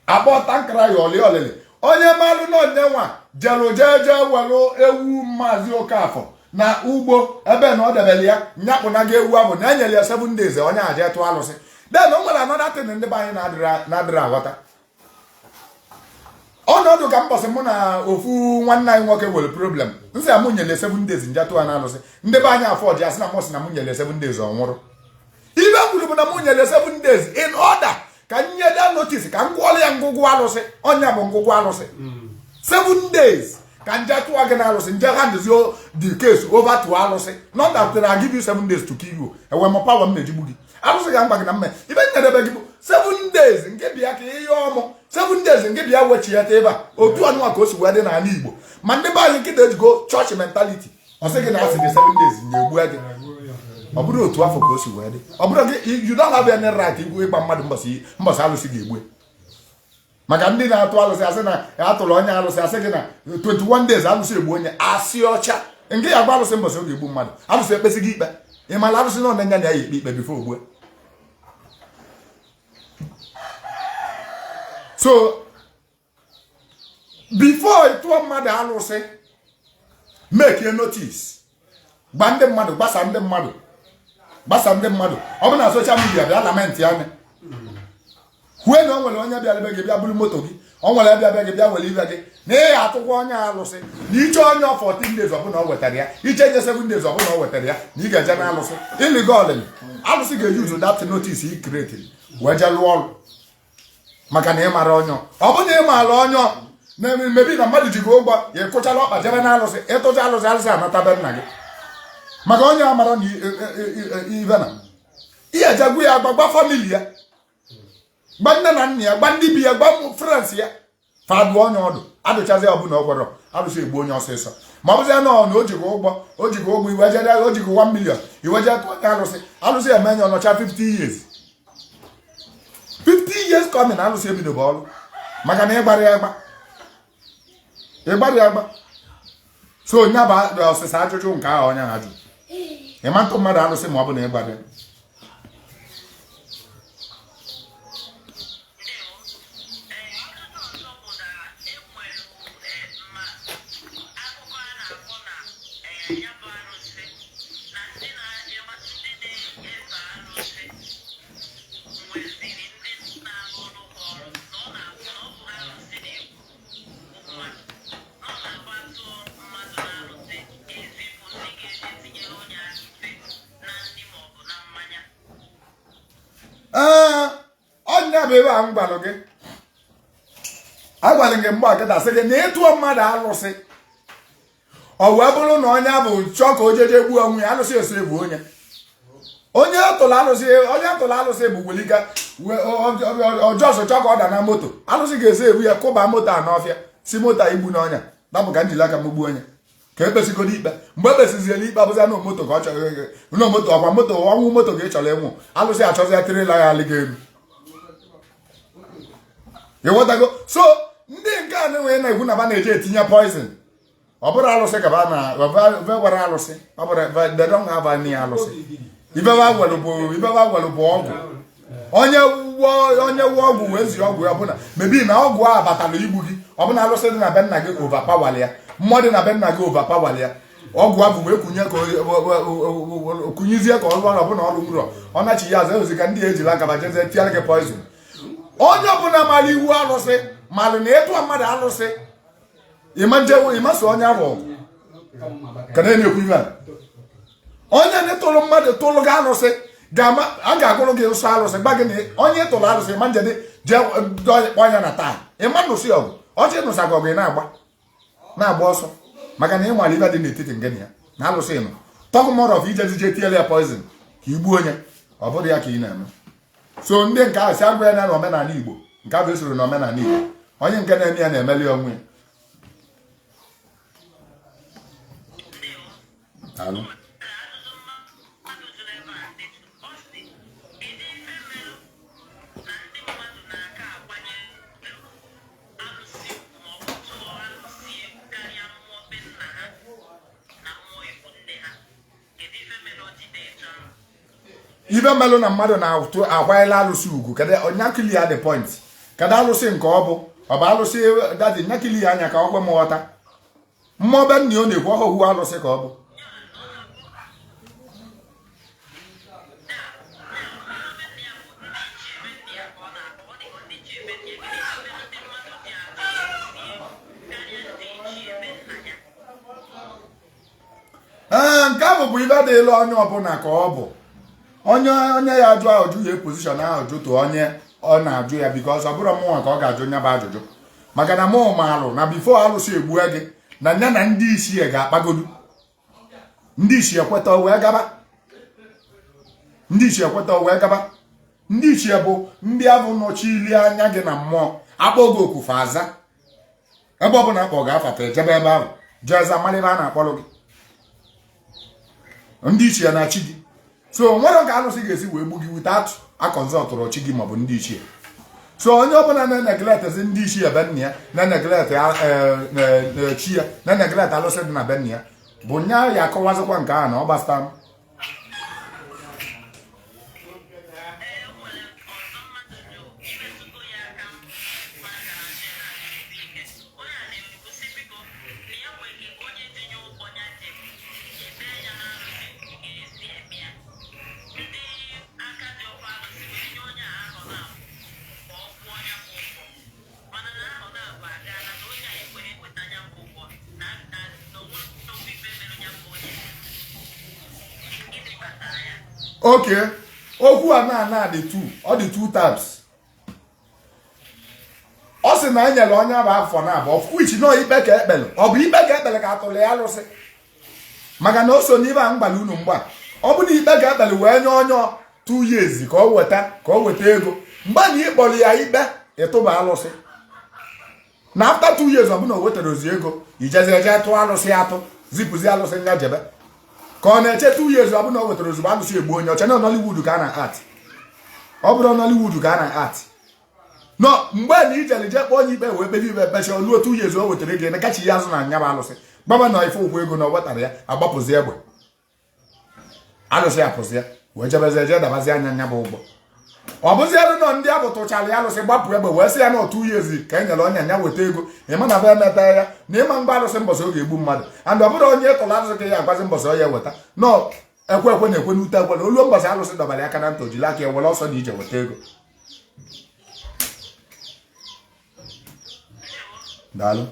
akpọ tankara ya ọlị ọlịlị. Onye malụ na onye nwa jelu jee jee welụ ewu Maazị Okafọ na ugbo ebe na ọ debere ya, nyakpụna gị ewu ahụ na enyere ya 7 days, onye a jee tụọ alụsị. Then o nwere another thing ndị be anyị na-adịrị aghọta. Ọnọdụ ka mbọsị mụ na ofu nwanne anyị nwoke nwere problem, nsị a mụ nyere 7 days nje tụọ na alụsị. Ndị be anyị afọ ji asị na mụ sị na mụ nyere 7 days, ọ nwụrụ. Ibe kwuru bụ na mụ nyere 7 days in order ka m nye da notice ka m gwụọrọ ya ngwụgwụ alụsị. Ọnya bụ ngwụgwụ alụsị, 7 days ka nje tụọ gị na alụsị, nje hand the case over to alụsị. Not that I give you 7 days to kill you. Enwe m power m na-ejigbu gị. Alụsị ga mgba gị na mme ibe nyedebe gị bụ 7 days nke bịa ka ihe ọmụ, 7 days nke bịa wechiata ebe a. Otu anụnwa ka o si wee dị n'ala Igbo. Ma ndị be anyị nkịta ejigo chọọchị mentality. Ọ sị gị na asị gị 7 days na-egbu gị. Ọ bụrụ otu afọ ka o si wee dị, ọ bụrụ gị, you don't have any right igwu ịgba mmadụ mbọsị mbọsị alụsị ga-egbu ya. Maka ndị na-atụ alụsị, asị na atụrụ onye alụsị, asị gị na 21 days alụsị egbu onye. Asị ọcha nke ya gba alụsị mbọsị ọ ga-egbu mmadụ, alụsị ekpesị gị ikpe. Ị mara alụsị na ọnenya na ya ekpe ikpe before ogbue. So before ịtụọ mmadụ alụsị, make a notice, gba ndị mmadụ, gbasa ndị mmadụ, gbasa ndị mmadụ. Ọ bụ na social media bịa lament anya kwue na o nwere onye bịara be gị bịa buru moto gị, o nwere bịa bịa gị bịa were ibe gị, na ị atụkwa onye alụsị, na iche onye 14 days ọbụla o wetara ya, iche nye 7 days ọbụla o wetara ya, na ị ga-eje na alụsị ịlịgo ọlịlị. Alụsị ga-eyuzu that notice i create wee jee lụọ ọrụ maka na ị mara onye. Ọ bụ na ị maara onye na mebi na mmadụ ji gị ụgwọ, ya ekụchala ọkpa jebe na alụsị ịtụcha alụsị, alụsị anata be nna gị maka onye amara na ibe na ihe ejegwu ya gba, gba family ya, gba nne na nna ya, gba ndị bi ya, gba friends ya, fadụ onye ọdụ adụchazi. Ọbụla ọ gwọrọ alụsị egbu onye ọsịsọ. Ma ọ bụzie na ọ na o jighị ụgwọ, o jighị ụgwọ, iwe jere, o jighị 1 million, iwe jee tụọ onye alụsị, alụsị eme nye ọnọcha 50 years, 50 years coming, alụsị ebido bụ ọrụ maka na ịgbara ya agba, ịgbara ya agba. So onye bụ ọsịsa ajụjụ nke ahụ onye ha jụrụ. Ịma ntụ mmadụ alụsị ma ọ bụ na ịgbado. Ee, ọnya bụ ebe a m gwalụ gị, agwara gị mgbe akịta sị gị na ịtụọ mmadụ alụsị, ọ wee bụrụ na onye bụ chọọ ka o jeje gbuo onwe ya, alụsị esi egbu onye. Onye tụrụ alụsị, onye tụrụ alụsị bụ welika ọjọọ chọọ ka ọ da na moto, alụsị ga-esi egbu ya, kụba moto a n'ọfịa, si moto a igbu n'ọnya dapụ ka njili aka m gbuo onye ka ekpesigodo ikpe. Mgbe ekpesiziela ikpe, abụzia na moto ka ọ chọrọ, na moto ọkwa moto ọnwụ moto ka ị chọrọ ịnwụ, alụsị achọzi ya trailer ya alị gị elu. Ịghọtago? So ndị nke a na-enwe na-ekwu na ba na-eji etinye poison, ọ bụrụ alụsị ka ba na ve gwara alụsị, ọ bụrụ they don't have any alụsị. Ibe ba gwara bụ, ibe ba gwara bụ ọgwụ. Onye wụọ ọgwụ wee zie ọgwụ ya, ọbụna mebi na ọgwụ a batara igbu gị, ọbụna alụsị dị na be nna gị overpower ya, mmụọ dị na be nna gị overpower ya, ọgwụ abụ wee kunye ka kunyezie ka ọrụ ọrụ ọbụna ọrụ nwụrọ ọ nachi ya azụ ozi ka ndị ejila aka jezie tiara gị poison. Onye ọbụla mara iwu alụsị malụ na ịtụọ mmadụ alụsị, ịma njewo ịmasị onye ahụ ọgụ ka na-ekwu ibe a. Onye ndị tụrụ mmadụ tụrụ gị alụsị ga-ama, a ga-agụrụ gị nsọ alụsị, gba gị na onye tụrụ alụsị ịma njede jee kpọọ ya na taa, ịma nụsị ọgụ ọchị nụsa gị ọgụ, ị na-agba na-agba ọsọ maka na ịnwale ibe dị n'etiti ngị na ya na alụsị nọ. Talk more of ijezi jee tiele ya poison ka igbuo onye, ọ bụrụ ya ka ị na-eme. So ndị nke ahụ si agwa ya na omenala Igbo, nke ahụ esoro na omenala Igbo, onye nke na-eme ya na-emeli onwe ya. Daalụ. Ibe melụ na mmadụ na-atụ akwanyela alụsị ugwu, kedu nyakili ya the point? Kedu alụsị nke ọ bụ? Ọ bụ alụsị dadi nyakili ya anya ka ọ kwe m ghọta. Mmụọ be nna ọ na-ekwu ọhụhụ alụsị ka ọ bụ. Ee, nke ahụ bụ ibe dịla onye ọbụla ka ọ bụ onye onye ya ajụ ajụ ya position ahụ jụtụ onye ọ na-ajụ ya, because ọ bụrụ mụnwa ka ọ ga-ajụ nya bụ ajụjụ, maka na mụ maalụ na before alụsị egbue gị na nya na ndị ichie ga-akpagodu, ndị ichie ekweta wee gaba, ndị ichie ekweta wee gaba. Ndị ichie bụ ndị abụ nọchili anya gị na mmụọ, akpọ gị okufe aza, ebe ọ bụla akpọ ga-afata ejebe ebe ahụ jee za, mara ebe a na-akpọrọ gị. Ndị ichie na chi gị, so nwere ka alụsị ga-esi wee gbu gị without aconsultụrụ chi gị maọbụ ndị ichie. So onye ọbụla na-eneglectzi ndị ichie be nna ya, na-eneglect chi ya, na-eneglect alụsị dị na be nna ya, bụ nya ya akọwazikwa nke ahụ na ọ gbasara m. Okay, okwu a na dị two, ọ dị two types. Ọ sị na enyere onye bụ afọ na abụọ, of which nọ ikpe ka ekpere, ọ bụ ikpe ka ekpere ka atụrụ ya alụsị, maka na o so n'ibe a mgbali unu mgba. Ọ bụ na ikpe ka ekpere wee nye onye 2 years ka ọ weta ego, mgbe na ịkpọrọ ya ikpe ịtụba alụsị, na after 2 years ọ bụla o wetara ozi ego, ijezi eje tụọ alụsị atụ, zipụzi alụsị nya jebe, ka ọ na-eche 2 years ọ bụla o wetara ozugbo, alụsị egbu onye ọcha. Na Nollywood ka a na art, ọ bụrụ Nollywood ka a na art nọ, mgbe na ijere je kpọọ onye ikpe wee kpebi ikpe, kpecha oluo 2 years o wetara ego, emekachi ya azụ na anya bụ alụsị gbaba na ife ụgwọ ego na ọ wetara ya, agbapụzi egbe. Alụsị apụzi ya wee jebezie jee dabazi anya nya bụ ụgbọ. Ọ bụzielu nọ ndị abụ tụchara ya alụsị, gbapụ egbe wee sị ya na otu years ka e nyere onye nya weta ego. Ịma na be emeta ya na ịma mgba alụsị mbọsị ọ ga-egbu mmadụ. And ọ bụrụ onye tụrụ alụsị ka ya agwazi mbọsị ọ ya eweta nọ. Ekwe ekwe na-ekwe n'ute ekwe na oluo mbọsị alụsị dọbara aka na ntị, ojiri aka ya were ọsọ na ije weta ego. Daalụ.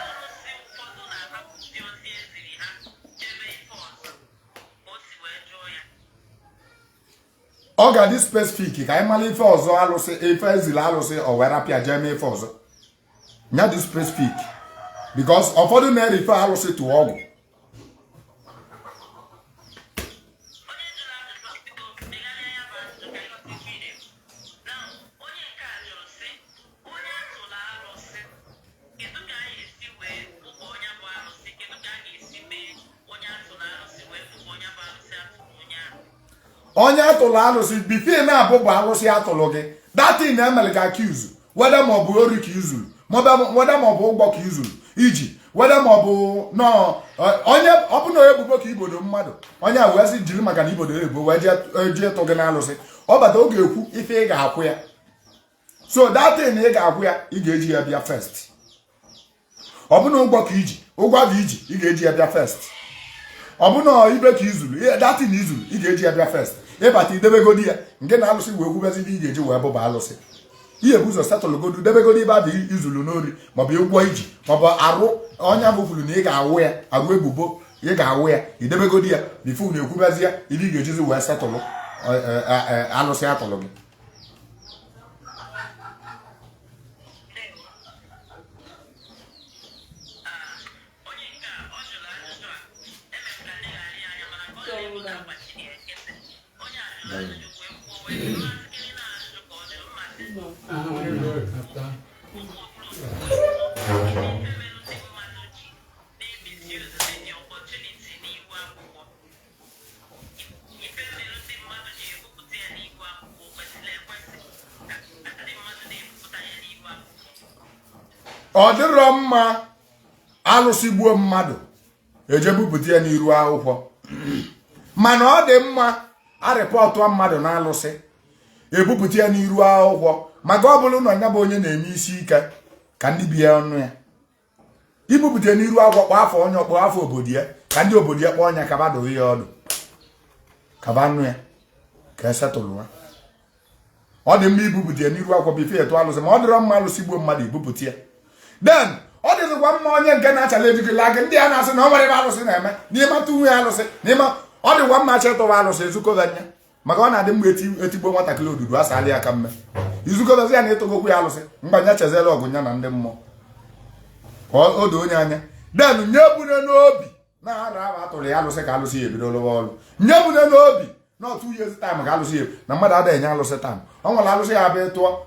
Arụsị ụfọdụ na-ahapụzi ozi eziri ha jebe ife ọzọ, ka o si wee jụọ ya. Ọ ga-adị specific ka anyị mara ife ọzọ alụsị, ife eziri alụsị o wee rapịa jee mee ife ọzọ. Nya dị specific because ụfọdụ na-erife alụsị tụọ ọgwụ. Onye jụrụ ajụjụ a, biko degharịa ya bụ ajụjụ ka ịghọta ife ị na-ekwu. Now, onye nke a jụrụ sị, onye atụrụ arụsị, kedu ka a ga-esi wee bụba onye bụ arụsị? Kedu ka a ga-esi mee onye atụrụ arụsị wee bụba onye bụ arụsị atụrụ onye ahụ? Onye atụrụ alụsị, before na-abụbụ alụsị atụrụ gị, that thing na-emere gị accuse, whether ma ọ bụ ori ka izuru, whether ma ọ bụ ụgbọ ka izuru iji, whether ma ọ bụ nọ onye ọ bụ na ebubo ka ibodo mmadụ, onye a wee sị jiri maka na ibodo ebubo wee jee tụ gị n'alụsị, ọ bata, ọ ga-ekwu ife ị ga-akwụ ya. So that thing ị ga-akwụ ya, ị ga-eji ya bịa first. Ọ bụ na ụgwọ ka iji, ụgwọ bụ iji, ị ga-eji ya bịa first. Ọ bụ na ibe ka izuru, that thing izuru, ị ga-eji ya bịa first. Ịbata, idebegodi ya nke na alụsị wee kwubezi ị ga-eji wee bụba alụsị. Ihe bụ ụzọ setụlụgodu, debegodi ibe abụ izulu n'ori, maọbụ ụgwọ iji, maọbụ arụ onye bụ kwuru na ị ga-awụ ya arụ ebubo, ị ga-awụ ya, idebegodi ya before na ekwubezi ya ibe ị ga-ejizi wee setụlụ alụsị atụlụ gị. Ndewo. Onye nke a ọ jụrụ ajụjụ a emepụta nlegharị anya, mana ka ọ na-ekwu ka agbachiri ya nkịtị. Onye a jụrụ ajụjụ wee kwuo, wee jụrụ asịkịrị na ajụjụ ka ọ jụrụ mmasị emerụ ndị mmadụ ji na-emisuse the opportunity n'ihu akwụkwọ. Ife mere ndị mmadụ ji ebupụta ya n'ihu akwụkwọ, o kwesịrị ekwesị ka ndị mmadụ na-ebupụta ya n'ihu akwụkwọ? Ọ dịrọ mma alụsị gbuo mmadụ eje bupụta ya n'iru akwụkwọ, mana ọ dị mma arịpọtụ mmadụ na alụsị ebupụta ya n'iru akwụkwọ, maka ọ bụrụ na ọnya bụ onye na-eme isi ike ka ndị bi ya ọnụ ya. Ibupụta ya n'iru akwụkwọ, kpọọ afọ onye, ọkpọ afọ obodo ya, ka ndị obodo ya kpọọ ọnya, kaba dowe ya ọdụ, kaba nụ ya ka esetụlụ ya. Ọ dị mma ibupụta ya n'iru akwụkwọ before etu alụsị, ma ọ dịrọ mma alụsị gbuo mmadụ ibupụta ya. Then ọ dịzikwa mma onye nke na-achala ejigị gị, ndị a na-asị na ọ nwere ebe alụsị na-eme n'ịma tụ nwunye alụsị n'ịma. Ọ dịkwa mma chetụwa alụsị ezukọba anya, maka ọ na-adị mma etigbo nwatakịrị odudu asali aka mme izukọbazi ya na ịtụgokwu ya alụsị mgbe nya chezela ọgụ ya na ndị mmụọ ka o doo onye anya. Then nye bune n'obi na ara ahụ atụrụ ya alụsị ka alụsị ya ebido lụwa ọrụ. Nye bune n'obi na 2 years time ka alụsị ya na mmadụ adịghị enye alụsị time. Ọ nwere alụsị ya abịa tụọ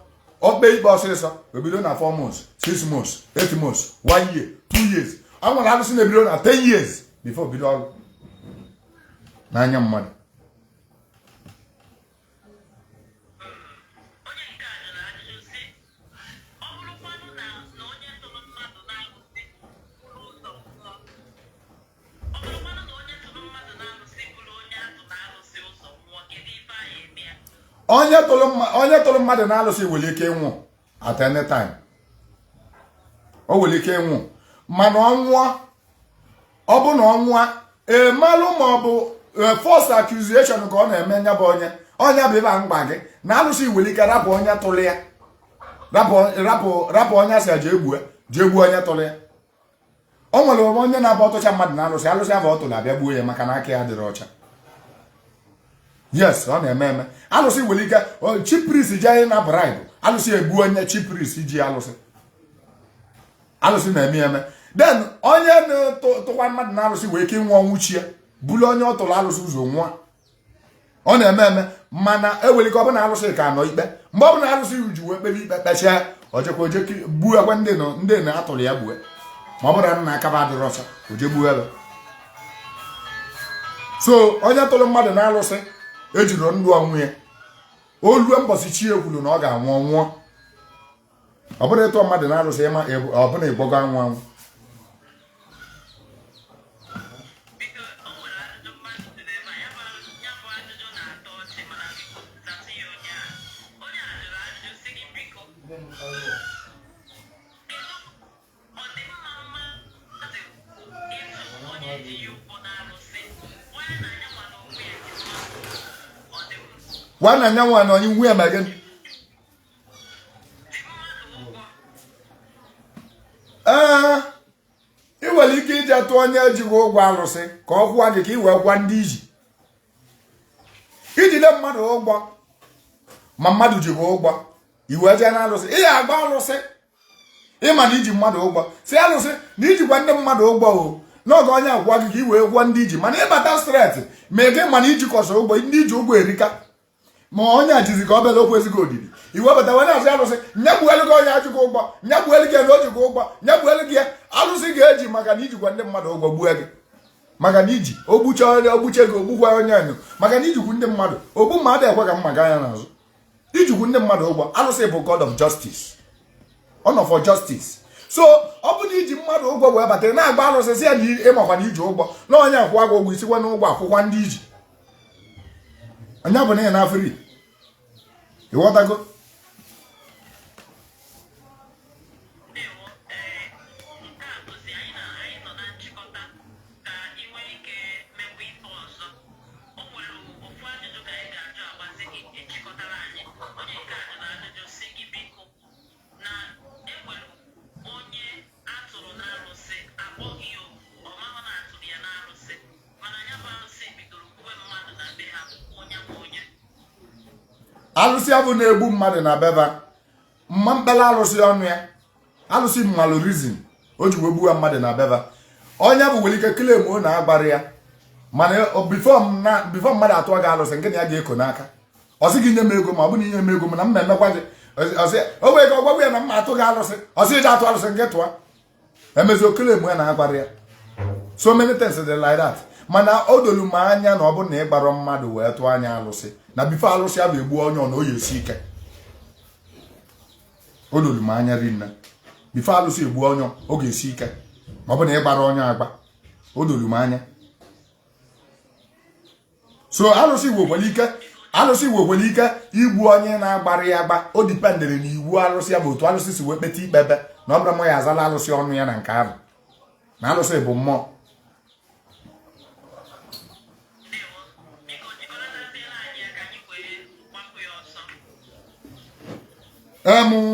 okpe ikpe ọsịsọ, obido na 4 months, 6 months, 8 months, 1 year, 2 years. Ọ nwere alụsị na-ebido na 10 years before bido ọrụ n'anya mmadụ. Onye nke a jụrụ ajụjụ sị, ọ bụrụkwanụ na onye tụrụ mmadụ na-alụsị buru ụzọ nwụọ, ọ bụrụkwanụ na onye tụrụ mmadụ na-alụsị bụrụ onye atụ na-alụsị ụzọ nwụọ, kedu ife anyị eme ya? Onye tụrụ mmadụ na-alụsị nwere ike ịnwụ at any time. O nwere ike ịnwụ, mana ọ nwụọ, ọ bụ na ọ nwụọ, emalụ ma ọ bụ false accusation ka ọ na-eme nya bụ onye ọnya bụ ebe a mkpa gị na alụsị nwere ike rapụ onye tụrụ ya, rapụ rapụ rapụ onye asị ya jee gbue, jee gbuo onye tụrụ ya. O nwere onye na-abụ ọtụcha mmadụ na alụsị, alụsị ahụ ọ tụrụ abịa gbuo ya maka na aka ya dịrị ọcha. Yes, ọ na-eme eme. Alụsị nwere ike chief priest ji na bribe, alụsị egbuo onye chief priest ji alụsị. Alụsị na-eme eme. Then onye na-tụkwa mmadụ na alụsị nwere ike ịnwụ ọnwụ chi ya bụrụ onye ọ tụrụ alụsị ụzọ nwụọ. Ọ na-eme eme, mana ewere ike ọ bụla alụsị ka nọ ikpe. Mgbe ọ bụla alụsị ji wee kpebe ikpe kpechaa, ojekwa oje gbuo ekwe ndị nọ ndị na-atụrụ ya gbue, ma ọ bụrụ na nna akaba adịrị ọcha, oje gbuo ebe. So onye tụrụ mmadụ na alụsị ejiri ndụ ọnwụ ya o lue mbọsị chi ekwuru na ọ ga-anwụ, ọnwụọ. Ọ bụrụ ịtụ mmadụ na alụsị, ịma ọ bụla ịgbọgo anwụ anwụ. Ọ dị mma mmadụ ịtụ onye ji ya ụgwọ n'arụsị, onye na-anya nwa n'onwe ya ji mmadụ ụgwọ? Ọ dị Gwa na nyanwa na onye nwe ya ma gịnị? Ji mmadụ ụgwọ. Ee, ị nwere ike ije tụọ onye ejighị ụgwọ alụsị ka ọ kwụọ gị, ka ị wee gwa ndị iji ijide mmadụ ụgwọ. Ma mmadụ ji gị ụgwọ, i wee jee na alụsị, ị ga-agba alụsị ịma na iji mmadụ ụgwọ, si alụsị na ijikwa ndị mmadụ ụgwọ o n'oge onye agwa gị ka i wee gwụọ ndị iji. Mana ịbata straight ma ị gị mana ijikọsị ụgwọ, ndị iji ụgwọ erika, ma onye a jizi ka ọ bịara okwu ezigbo odidi iwebata wee na-asị alụsị nyegbuelu gị, onye ajụghị ụgwọ nyegbuelu gị na o jighị ụgwọ nyegbuelu gị ya. Alụsị ga-eji maka na ijikwa ndị mmadụ ụgwọ gbue gị, maka na iji ogbuche onye, ogbuche gị, ogbukwa onye anyụ, maka na ijikwu ndị mmadụ ogbu mmadụ ekwe ka mma gaa ya n'azụ. Ijikwu ndị mmadụ ụgwọ, alụsị bụ god of justice, ọ nọ for justice. So ọ bụ na iji mmadụ ụgwọ wee bata, ị na-agba alụsị si ya na ịmakwa na iji ụgwọ na onye akwụwa gị ụgwọ, isikwa n'ụgwọ akwụkwa ndị iji onye bụ na ị na-afri. Ịghọtago? Ndewo. Ee, nke a bụzi anyị na anyị nọ na nchịkọta ka ị nwee ike mekwa ife ọzọ. O nwere ofu ajụjụ ka anyị ga-ajụ agbazi gị ịchịkọtara anyị. Onye nke a jụrụ ajụjụ si gị biko, na enwere onye atụrụ n'arụsị, akpọghị ya oku, ọ mahụ na atụrụ ya n'arụsị, mana ya bụ arụsị bidoro gbuwe mmadụ na be ha, bụkwa onye nwe onye. Alụsị abụ na-egbu mmadụ na beba mma mkpala alụsị ọnụ ya, alụsị mmalụ reason o ji wee gbuwa mmadụ na beba. Onye bụ nwere ike claim o na agbara ya, mana before mmadụ atụọ gị alụsị, nke na ya ga-eko n'aka, ọ sị gị nye m ego, ma ọ bụ na inye m ego m na mma emekwa gị. Ọsị o wee ka ọ gwagwa ya na mma atụ gị alụsị, ọsị iji atụ alụsị nke tụọ emezi claim ya na agbara ya. So many things dị like that, mana o dolu m anya na ọ bụrụ na ị gbara mmadụ wee tụọ anya alụsị na before alụsị ya bụ egbu onye ọ na oyi esi ike. O dolu m anya rinne, before alụsị egbu onye ọ ga-esi ike, ma ọ bụ na ị gbara onye agba. O dolu m anya. So alụsị nwekwara ike, alụsị nwekwara ike igbu onye na-agbara ya agba. O dependịrị na iwu alụsị ya bụ otu alụsị si wee kpeta ikpebe na ọ bụrụ mụ ya azala alụsị ọnụ ya na nke ahụ na alụsị bụ mmụọ. Ndewo, biko jikọnataziela anyị ya ka anyị wee gbapụ ya ọsọ. Nwe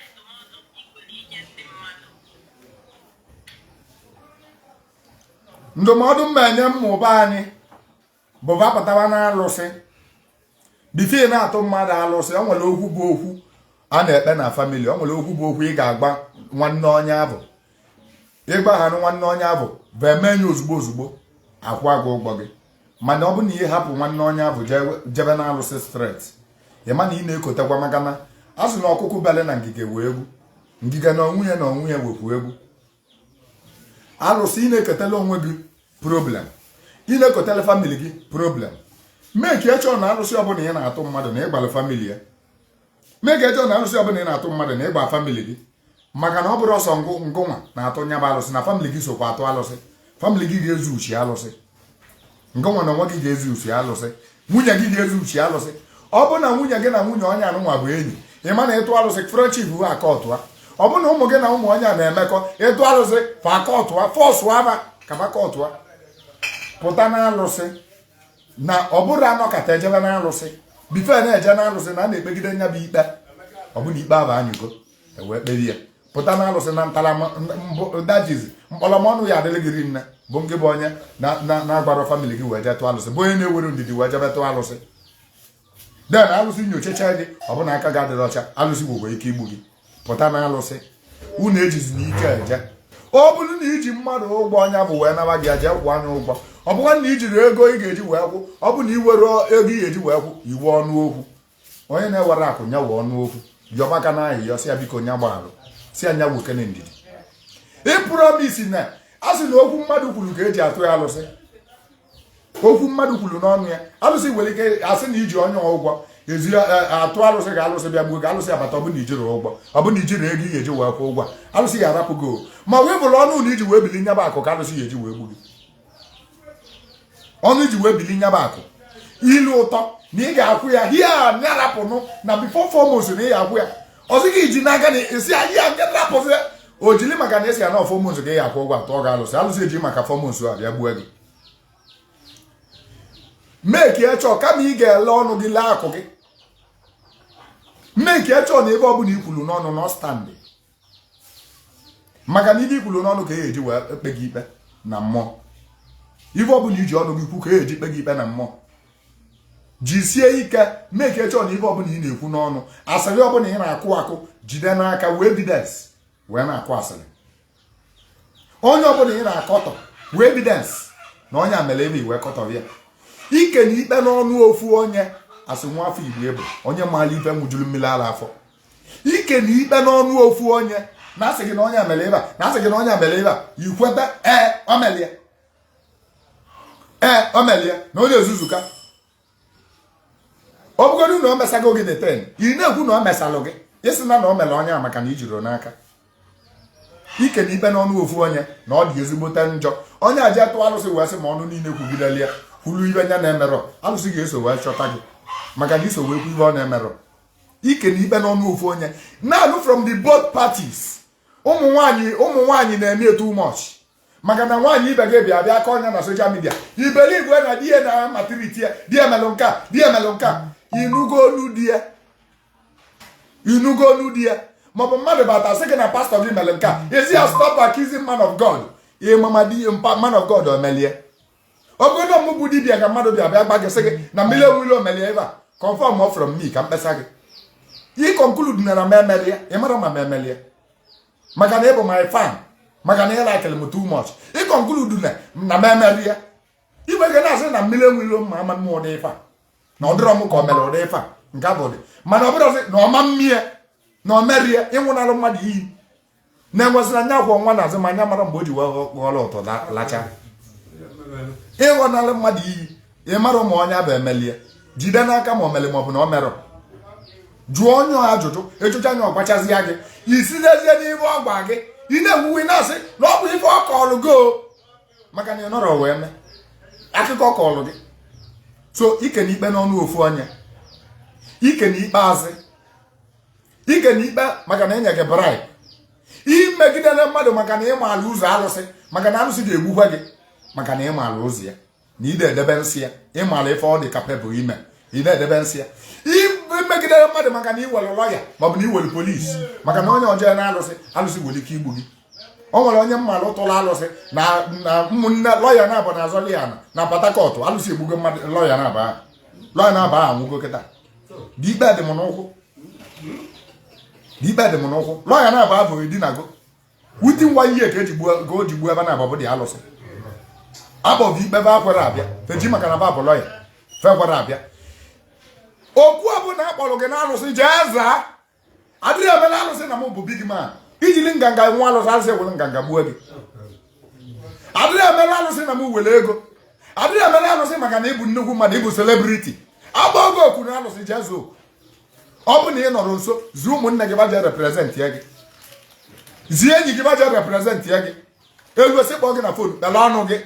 ndụmọdụ ị nwere inye ndị mmadụ? Ndụmọdụ m enye mmụba anyị bụ bapụtawa na alụsị before na-atụ mmadụ alụsị. O nwere okwu bụ okwu a na-ekpe na family. O nwere okwu bụ okwu ị ga-agba nwanne onye abụ, ịgba ha nwanne onye abụ bụ eme ya ozugbo ozugbo, akwụ agụ ụgwọ gị. Mana ọ bụ na ihe hapụ nwanne onye abụ jebe na alụsị straight, ị ma na ị na-ekotekwa, maka na a sị na ọkụkụ bele na ngige wee egwu ngige na onwe ya na onwe ya wekwu egwu alụsị. Ị na-eketela onwe gị problem, ị na-ekotela family gị problem. Mee ka echọọ na alụsị ọbụla ị na-atụ mmadụ na ịgbara family ya. Mee ka echọọ na alụsị ọbụla ị na-atụ mmadụ na ịgba family gị, maka na ọ bụrụ ọsọ ngụ ngụnwa na-atụ nya bụ alụsị, na family gị sokwa atụ alụsị. Family gị ga-ezu uchi alụsị, ngụnwa na onwe gị ga-ezu uchi alụsị, nwunye gị ga-ezu uchi alụsị. Ọ bụ na nwunye gị na nwunye onye anụnwa bụ enyi, ị ma na ịtụ alụsị, friendship bụ aka ọtụa. Ọ bụ na ụmụ gị na ụmụ onye a na-emekọ, ịtụ alụsị fa aka ọtụa, force aba ka fa aka ọtụa pụta na alụsị. Na ọ bụrụ anọkata ejebe na alụsị, before na-eje na alụsị na a na-ekpegide nya bụ ikpe, ọ bụ na ikpe ahụ anyụgo ewee kperi ya pụta na alụsị na ntarama dajizi mkpọrọmọnụ ya adịrị gị rinne, bụ ngị bụ onye na-agbara family gị wee jee tụọ alụsị, bụ onye na-ewere ndidi wee jebe tụọ alụsị. Den alụsị nyochacha gị, ọ bụ na aka gị adịrị ọcha, alụsị nwekwa ike igbu gị. Pụta na alụsị, unu ejizi na ike eje. Ọ bụrụ na iji mmadụ ụgwọ, ọnya bụ wee naba gị jee kwụọ anya ụgwọ. Ọ bụkwa na ijiri ego ị ga-eji wee kwụ, ọ bụ na ị were ego ị ga-eji wee kwụ, iwe ọnụ okwu. Onye na-ewere akụ nya wee ọnụ okwu yọmaka na ahịhịa, si ya biko nya gbaalụ, si ya nya wokene ndidi. Ị promise na a sị na okwu mmadụ kwuru ka eji atụ ya alụsị. Okwu mmadụ kwuru n'ọnụ ya, alụsị nwere ike asị na iji onye ụgwọ ezi atụ alụsị ka alụsị bịa gbuo ka alụsị abata. Ọ bụ na ijiri ụgwọ, ọ bụ na ijiri ego ị ga-eji wee kwụ ụgwọ, alụsị ga-arapụ gị o. Ma wee bụrụ ọnụ na iji wee bili nyaba akụ ka alụsị ga-eji wee gbu gị. Ọnụ iji wee bili nyaba akụ ilu ụtọ na ị ga-akwụ ya hia nyarapụnụ na before 4 months na ị ga-akwụ ya. Ọsị gị ji n'aka na esi anyị ya nke rapụzi o jili, maka na esi ya na 4 months ka ị akwụ ụgwọ, atọ gị alụsị. Alụsị eji maka 4 months a bịa gbuo gị. Mee ka chọọ kama ị ga-ele ọnụ gị, lee akụ gị. Mee ka chọọ na ebe ọbụla i kwuru n'ọnụ nọ stand, maka na ibe i kwuru n'ọnụ ka e eji wee kpe gị ikpe na mmụọ. Ife ọbụla iji ọnụ gị kwu ka e eji kpe gị ikpe na mmụọ. Jisie ike mee ka chọọ na ife ọbụla ị na-ekwu n'ọnụ, asịrị ọbụla ị na-akụ akụ, jide n'aka wee evidence wee na-akụ asịrị. Onye ọbụla ị na-akọtọ, wee evidence na onye a mere ebe iwe kọtọrọ ya. Ike na ikpe n'ọnụ ofu onye, asị nwa afọ Igbo ịbụ onye maara ife nwụjuru mmiri ara afọ. Ike na ikpe n'ọnụ ofu onye, na asị gị na onye a mere ebe a, na asị gị na onye a mere ebe a, ikweta, ee, o melie, ee, o melie, na onye ezuzuka. Ọ bụgodu na o mesago gị the ten, ị na-ekwu na o mesalụ gị, ịsị na o mere onye a, maka na i jiri n'aka. Ike na ikpe n'ọnụ ofu onye na ọ dị ezigbote njọ. Onye aje tụọ alụsị wee sị ma ọnụ niile kwugideli ya kwuru ibe nya na-emerọ, alụsị ga-eso wee chọta gị, maka na iso wee kwu ibe ọ na-emerọ. Ike na ikpe n'ọnụ ofu onye na-anụ from the both parties. Ụmụ nwanyị na-eme too much, maka na nwaanyị ibe gị bịa bịa ka ọnya na social media iberibe na di ya na maturity ya, di ya melụ nke a, di ya melụ nke a. Inugo olu di ya, inugo olu di ya, maọbụ mmadụ bata sị gị na pastọ gị mere nke a, ezi ya, "Stop accusing man of God." Ịmama di mpa man of God omelie. Ọ bụrụ na mụ bụ dibịa ka mmadụ bịa bịa gba gị, sị gị na mmiri enwile omelie ebe a, confirm from me ka mkpesa gị. Ị conclude na m emelie, ị mara ma m emelie, maka na ị bụ my fan, maka na ị like m too much. Ị conclude na m emerie, igwe gị na-asị na mmiri enwilo mma ama mmụọ ụdị ife a, na ọ dịrọ m ka o mere ụdị ife a nke a bụ ụdị, mana ọ bụrụzi na ọma mmie na o merie. Ịnwụnalụ mmadụ iyi na-enwesịra anya akwọ nwa na azụ ma anya mara mgbe o ji wee ghọrọ ụtọ lacha. Ịghọnalụ mmadụ iyi, ị mara ma onye bụ emelie. Jide n'aka ma o mere ma ọ bụ na o merọ. Jụọ onye ajụjụ, ịjụcha anya ọgbachazie gị, isizezie n'ife ọ gwa gị. Ị na-ewuwe na-asị na ọ bụ ife ọ kọọlụ gị o, maka na ị nọrọ wee mee akụkọ ọ kọọlụ gị. So ike na ikpe n'ọnụ ofu onye, ike na ikpe azị, ike na ikpe maka na enye gị bribe, imegidere mmadụ maka na ịmaala ụzọ alụsị, maka na alụsị ga-egbukwa gị maka na ịmaala ụzọ ya, na ide edebe nsị ya, ịmaala ife ọ dị capable ime, ị na-edebe nsị ya. Imegidere mmadụ maka na iwere lọya maọbụ na iwere polisi, maka na onye ọjọọ na alụsị, alụsị nwere ike igbu gị. O nwere onye mmalụ tụrụ alụsị na ụmụnne lọya na-abụ na azọli ya na Port Harcourt. Alụsị egbugo mmadụ, lọya na-aba ahụ, lọya na-aba ahụ anwụgo kịta. Dị ikpe dị m n'ụkwụ, dị ikpe dị m n'ụkwụ. Lọya na-aba abụghị dinago within one year ka eji gbuo, ka o ji gbuo ebe na-abụ dị alụsị akpọbụ ikpe be akwere abịa feji, maka na ba bụ lọya fekwere abịa. Okwu ọbụla akpọrọ gị n'alụsị, jee zaa. Adịrị emela alụsị na mụ bụ big man. Ijili nganga nwa alụsị, alụsị ewere nganga gbuo gị. Adịrị emela alụsị na mụ were ego. Adịrị emela alụsị maka na ịbụ nnukwu mmadụ, ịbụ celebrity. Agba oge okwu na alụsị, jee zaa okwu. Ọ bụ na ị nọrọ nso, zie ụmụnne gị baje represent ya gị, zie enyi gị baje represent ya gị. Elu esi kpọọ gị na phone, kpele ọnụ gị,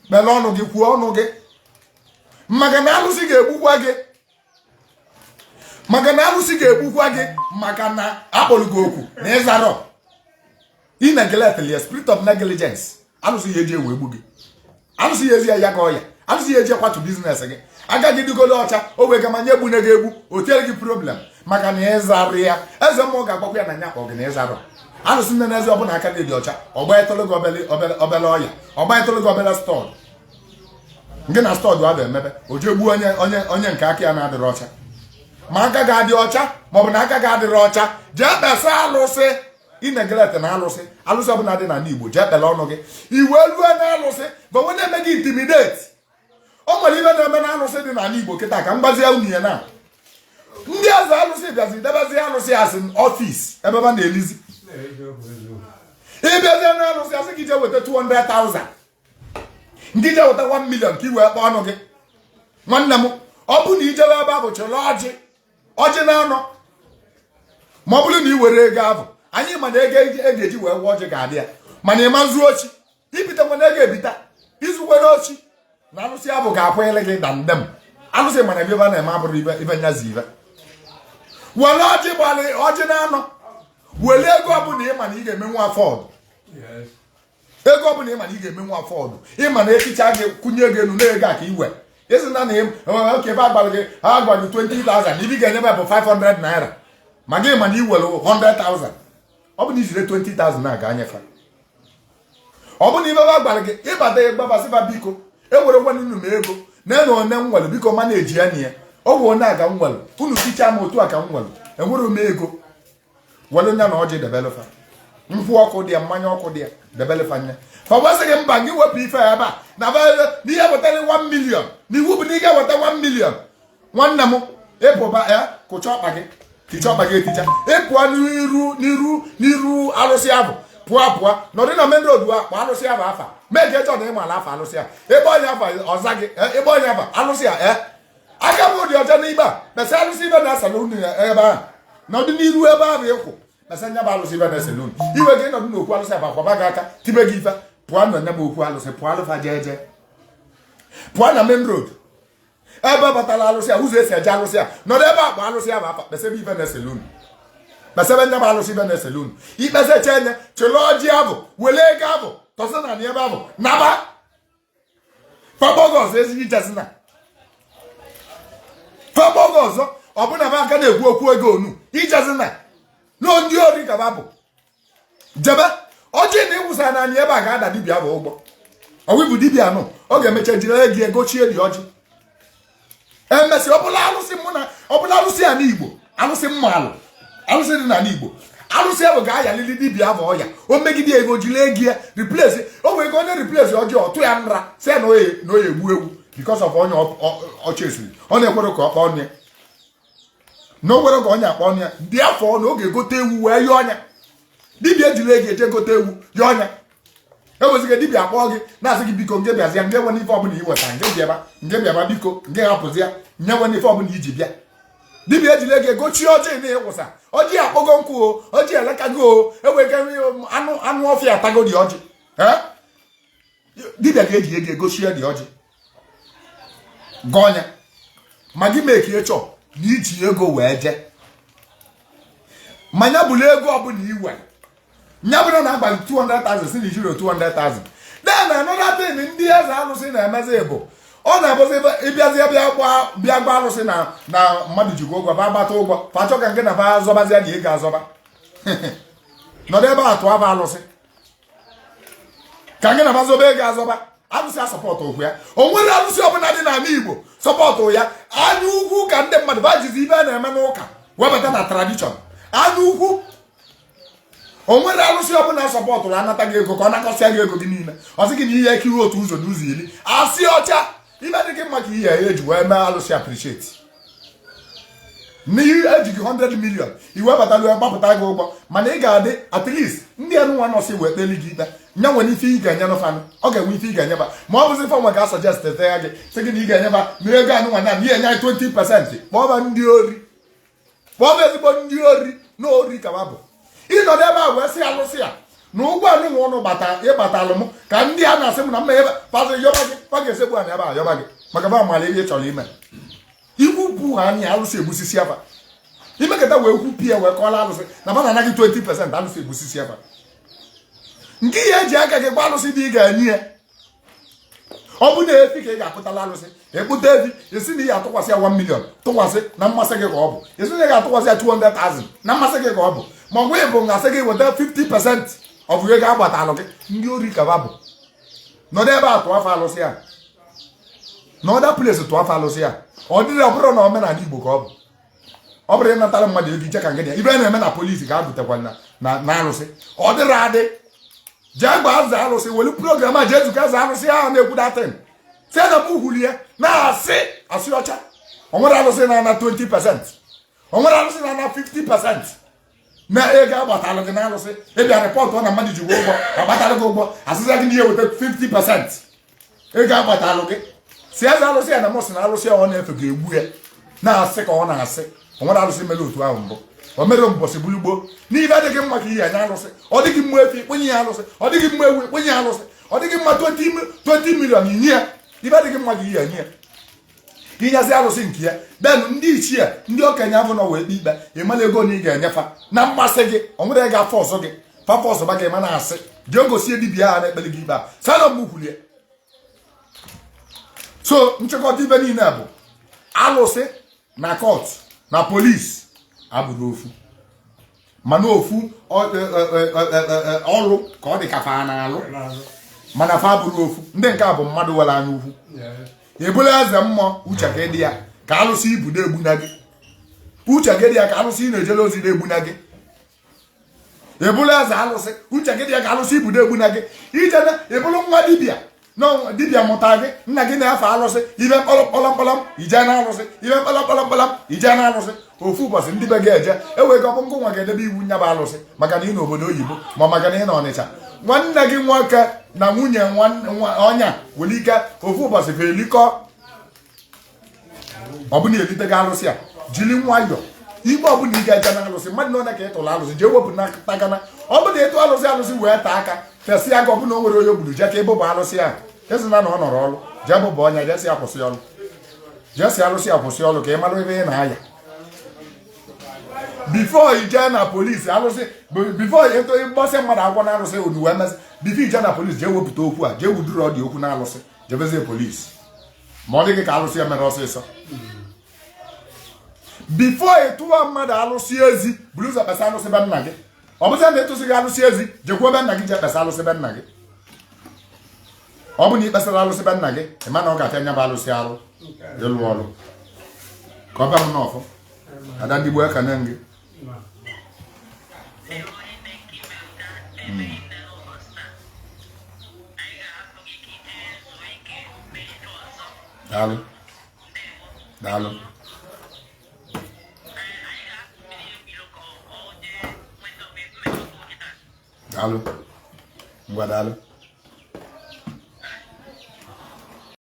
kpele ọnụ gị, kwuo ọnụ gị, maka na alụsị ga-egbukwa gị, maka na alụsị ga-egbukwa gị, maka na akpọrọ gị okwu na ịzarọ. Ị neglect ya, spirit of negligence, alụsị ya eji ewe egbu gị. Alụsị ya ezi ya ya ka ọya, alụsị ya eji akwatu business gị. Aka gị dịgolo ọcha, o wee gama nye egbune gị egbu, o tiere gị problem maka na ịzarụ ya. Eze mmụọ ga-agbakwa ya na nya kpọ gị na ịzarụ. Alụsị nne na eze ọbụla aka gị dị ọcha, ọgba ịtụlụ gị obele obele obele ọya, ọgba ịtụlụ gị obele stud nke na stud abụ emebe o jee gbuo onye nke aka ya na-adịrị ọcha. Ma aka ga-adị ọcha maọbụ na aka ga-adịrị ọcha, jee kpesa alụsị. Ị neglect na alụsị, alụsị ọbụla dị n'ala Igbo, jee kpele ọnụ gị. Iwe rue na alụsị bụ onwe na-eme gị intimidate. O nwere ibe na-eme na alụsị dị n'ala Igbo kịta ka m gbazie unu ya na ndị eze alụsị bịazi debezie alụsị asị office ebe ebe na-elizi. Ịbịazie na alụsị, asị gị jee weta 200,000, ndị jee weta 1 million ka i wee kpọọ ọnụ gị. Nwanne m, ọ bụ na ijebe ebe ahụ chọrọ ọjị, ọjị na-anọ, ma ọ bụrụ na ị were ego ahụ, anyị ma na ego e ga-eji wee gwọ ọjị ga-adị ya, mana ịma zuo ochi ibite nwana ego ebita izukwere ochi na alụsị ahụ ga-akwanyere gị dandem. Alụsị mana ebe a na-eme abụrụ ibe ibe nyazi ibe. Were ọjị gbalị ọjị na-anọ, were ego ọbụla ịma na ị ga-emenwu afford. Ego ọbụla ịma na ị ga-emenwu afford, ịma na echicha gị kwụnye gị elu na ego a ka iwe isi na na oke ebe agbara gị, ha gwa gị 20,000, ibi ga-enye bụ 500 naira, ma gị ma na ị were 100,000. Ọ bụ na ijire 20,000 na ga-anyefe. Ọ bụ na ibe ba gwara gị ịbata ịgbabasịba, biko ewere gwana unu m ego na ena one m nwere, biko ma na-eji ya na ya ọ bụ one a ka m nwere, unu tichaa m otu a ka m nwere, enwere m ego. Were nya na ọjị debelefa, nkwụ ọkụ dị ya, mmanya ọkụ dị ya, debelefa nya. Fa gwasị gị mba, gị wepụ ife ebe a na n'ihe wetara 1 million, na iwu bụ na ị ga-eweta 1 million. Nwanne m, ịpụba ya, kụcha ọkpa gị, ticha ọkpa gị, eticha, ịpụọ n'iru n'iru n'iru arụsị ahụ, pụọ pụọ nọdụ na main road a, kpọọ arụsị ahụ afa, mee ka echọ na ịmala afa arụsị a. Ebe onye afa ọza gị, ebe onye afa arụsị a, aka m dị ọcha n'ikpe a. Kpesa arụsị ibe na-asala unu ebe ahụ, nọdụ n'iru ebe ahụ ịkwụ, kpesa nya bụ arụsị ibe na-esele unu iwe gị. Nọdụ n'okwu arụsị abụ akwaba gị aka, tibe gị ife, pụọ na nya bụ okwu arụsị, pụọ alụfa jee jee, pụọ na main road ebe batara alụsị a, ụzọ esi eje alụsị a, nọdụ ebe akpọ alụsị ahụ afa, kpesebe ibe na-esele unu, kpesebe nya bụ alụsị ibe na-esele unu. Ikpesecha enye, chịrị ọjị abụ, wele ego abụ tọsị na ebe abụ naba fabọgọ ọzọ ezighi ijezina fabọgọ ọzọ. Ọbụna ba aka na-ekwu okwu ego onu ijezina na ndị ori ka ba bụ jebe. Ọjị na ịwụsa na anyị ebe a ga-ada dibịa bụ ụgbọ ọwụ dibịa nụ, ọ ga-emecha jiri ego egochie dị ọjị. Emesị ọbụla alụsị mụ na ọbụla alụsị a n'Igbo, alụsị mma alụ, alụsị dị n'ala Igbo, alụsị ahụ ga-ayalili dibịa ahụ ọya. O megide ya ego, jiri ego ya replace o nwere ego onye replace ọjọọ tụ ya nra, sị ya na oye egbu ewu because of onye ọ chesiri, ọ na-ekwere ka ọ kpọọ ọnụ ya, na o nwere ka onye akpọ ọnụ ya dị afọ na ọ ga-egote ewu wee yọọ ọnya. Dibịa ejiri ego eje gote ewu yọọ ọnya. Eweziga dibịa akpọọ gị na-asị gị, biko, nge bịazịa, nge nwe ife ọbụla i weta, nge bịaba, nge bịaba, biko, nge hapụzi ya, nye nwe ife ọbụla iji bịa. Dibịa ejiri ego egochie ọjị na ịwụsa ọjị akpọgo nkụ o, ọjị elekago o, ewega anụ anụ ọfịa atago dị ọjị. Dibịa ga-eji ego egochie dị ọjị gọọ ya, ma gị mee ka ị chọọ na iji ego wee jee. Ma ya bụrụ ego ọbụla iwe nya bụrụ na agbalị 200,000 si na ijiro 200,000. Then another thing ndị eze alụsị na-emezi bụ ọ na-abụzi ịbịazi bịa gba alụsị na mmadụ jikwa ụgwọ, ba gbata ụgwọ, fa chọ ka nke na fa azọbazịa na ego azọba. Nọdụ ebe a tụọ aba alụsị ka nke na fa zọba ego azọba. Alụsị a support okwu ya, o nwere alụsị ọbụla dị n'ala Igbo support ya. Anya ukwu ka ndị mmadụ ba jizi ibe a na-eme n'ụka webata na tradition. Anya ukwu, o nwere alụsị ọbụla supportụrụ anata gị ego ka ọ nakọsịa gị ego gị niile. Ọ sị gị na ihe ekiri otu ụzọ n'ụzọ 10 asị ọcha ibe dị gị mma ka ihe eji wee mee alụsị appreciate n'ihe ejighị 100 million iwebatalu ya gbapụta gị ụgwọ. Mana ị ga-adị at least ndị anụnwa nọsị wee kpeli gị ikpe nya nwere ife ị ga-enye n'fanụ, ọ ga-enwe ife ị ga-enyeba. Ma ọ bụzi ife nwe ga suggest ya gị, sị gị na ị ga-enyeba na ego anụnwa na ihe enye anyị 20%. Kpọọ ndị ori, kpọọ ezigbo ndị ori na ori ka bụ ịnọdụ ebe a wee sị alụsị ya na ụgwọ anụnwa ụnụ gbata ịgbatalụ m ka ndị a na-asị m na mma ebe pazị yọba gị, pa ga-esegbu a na ebe a yọba gị maka ba mara ihe ị chọrọ ime. Ikwu pụ ha anya alụsị egbusisi afa imekọta wee kwupie wee kọọla alụsị na ba na-anaghị 20%, alụsị egbusisi afa nke ihe eji aka gị gba alụsị dị ị ga-enye ya. Ọ bụ na efi ka ị ga-akpụtala alụsị, ekpụta efi, esi na ị ga-atụkwasị ya 1 million, tụkwasị na mmasị gị ka ọ bụ. Esi na ị ga-atụkwasị ya 200,000, na mmasị gị ka ọ bụ. Ma ọ bụ ịbụ ngasị gị weta 50% ọ bụ ego agbatalụ gị. Ndị ori kaba bụ nọdụ ebe a tụọ afọ alụsị a n'other place, tụọ afọ alụsị a. Ọ dịrị ọ bụrụ na omenala Igbo ka ọ bụ, ọ bụrụ ịnatara mmadụ ego iche ka ngịnị ya ibe a na-eme na polisi ka a butekwa na alụsị. Ọ dịrị adị. Jee gbaa za alụsị, welu program a jee zukọ za alụsị ahụ na-ekwu datin si na m hụrụ ya na-asị asị ọcha. O nwere alụsị na-ana 20%, o nwere alụsị na-ana 50% na ego agbatalụ gị na alụsị. Ịbịa report na mmadụ ji ụgwọ, agbatalụ gị ụgwọ, asịza gị na ihe weta 50% ego agbatalụ gị. Si eze alụsị ya na mụ sị na alụsị ya ọ na-efe ga-egbu ya na-asị ka ọ na-asị. O nwere alụsị mere otu ahụ mbụ, o mere mbọsị bulu gboo n'ibe adịghị mma ka ihe anya alụsị. Ọ dịghị mma efi kpenye ya alụsị, ọ dịghị mma ewu kpenye ya alụsị, ọ dịghị mma 20 million inye ya. Ibe adịghị mma ka ihe enye ya. Inyezi alụsị nke ya, then ndị ichie, ndị okenye afọ nọ wee kpe ikpe, ịmala ego na ị ga-enyefa na mmasị gị. Ọ nwere ga afọ ọzọ gị fafa ọzọ ba gị ma na-asị jee gosie dibịa ahụ na-ekpere gị ikpe a sana mgbe kwulie. So nchịkọta ibe niile bụ alụsị na court na polisi abụrụ ofu, mana ofu ọrụ ka ọ dị ka fa na-alụ, mana fa abụrụ ofu. Ndị nke a bụ mmadụ nwere anya ukwu. Ebula eze mmụọ, uche ka dị ya ka alụsị ibu na-egbuna gị. Uche gị dị ya ka alụsị ị na-ejere ozi na-egbuna gị. Ebula eze alụsị, uche gị dị ya ka alụsị ibu na-egbuna gị. Ije na ebulu nwa dibịa na dibịa mụta gị, nna gị na-efe alụsị, ibe mkpọrọ mkpọrọ mkpọrọ ije na alụsị, ibe mkpọrọ mkpọrọ mkpọrọ ije na alụsị. Ofu ụbọchị ndị be gị eje ewee gị, ọ bụ ngụ nwa ga-edebe iwu nyaba alụsị, maka na ị n'obodo oyibo, ma maka na ị na Ọnịcha. Nwanne gị nwoke na nwunye ọnya nwere ike ofu ụbọchị felikọ. Ọ bụna elite gị alụsị a, jiri nwayọọ. Ikpe ọbụla ị ga-eje na alụsị mmadụ na onye ka ị tụrụ alụsị, jee wepụ na takana. Ọ bụ na ịtụ alụsị, alụsị wee taa aka fesịa gị, ọbụna o nwere onye gburu, jee ka ịbụba alụsị ahụ. Ezina na ọ nọrọ ọrụ, jee bụba ọnya, jee si akwụsị ọrụ, jee si alụsị akwụsị ọrụ, ka ị mara ebe ị na-aya before i jee na polisi alụsị, before ịtụ ịgbasịa mmadụ akwụkwọ na alụsị onu wee mesị. Before ije na polisi, jee wepụta okwu a, jee wuduru ọ dị okwu na alụsị, jebezie polisi ma ọ dịghị ka alụsị ya mere ọsịsọ. Before ịtụwa mmadụ alụsị ezi, buru ụzọ kpesa alụsị be nna gị. Ọ bụzia na ịtụsị gị alụsị ezi, jekwuo be nna gị, jee kpesa alụsị be nna gị. Ọ bụ na ikpesara alụsị be nna gị, ị ma na ọ ga-apịa nya bụ alụsị alụ ịlụ ọrụ ka ọ bịa m n'ọfọ. Ada ndị gboo, ekene gị. Ndewo, ime nke ime ụda ebe niile n'ụbọchị taa. Anyị ga-ahapụ gị ka ije zuo ike mee ihe ọzọ. Daalụ. Ndewo. Daalụ. Ee, anyị ga-ahapụ mmiri egwu ka ọ jee nweta onwe mmekọta oge taa. Daalụ, ngwa, daalụ.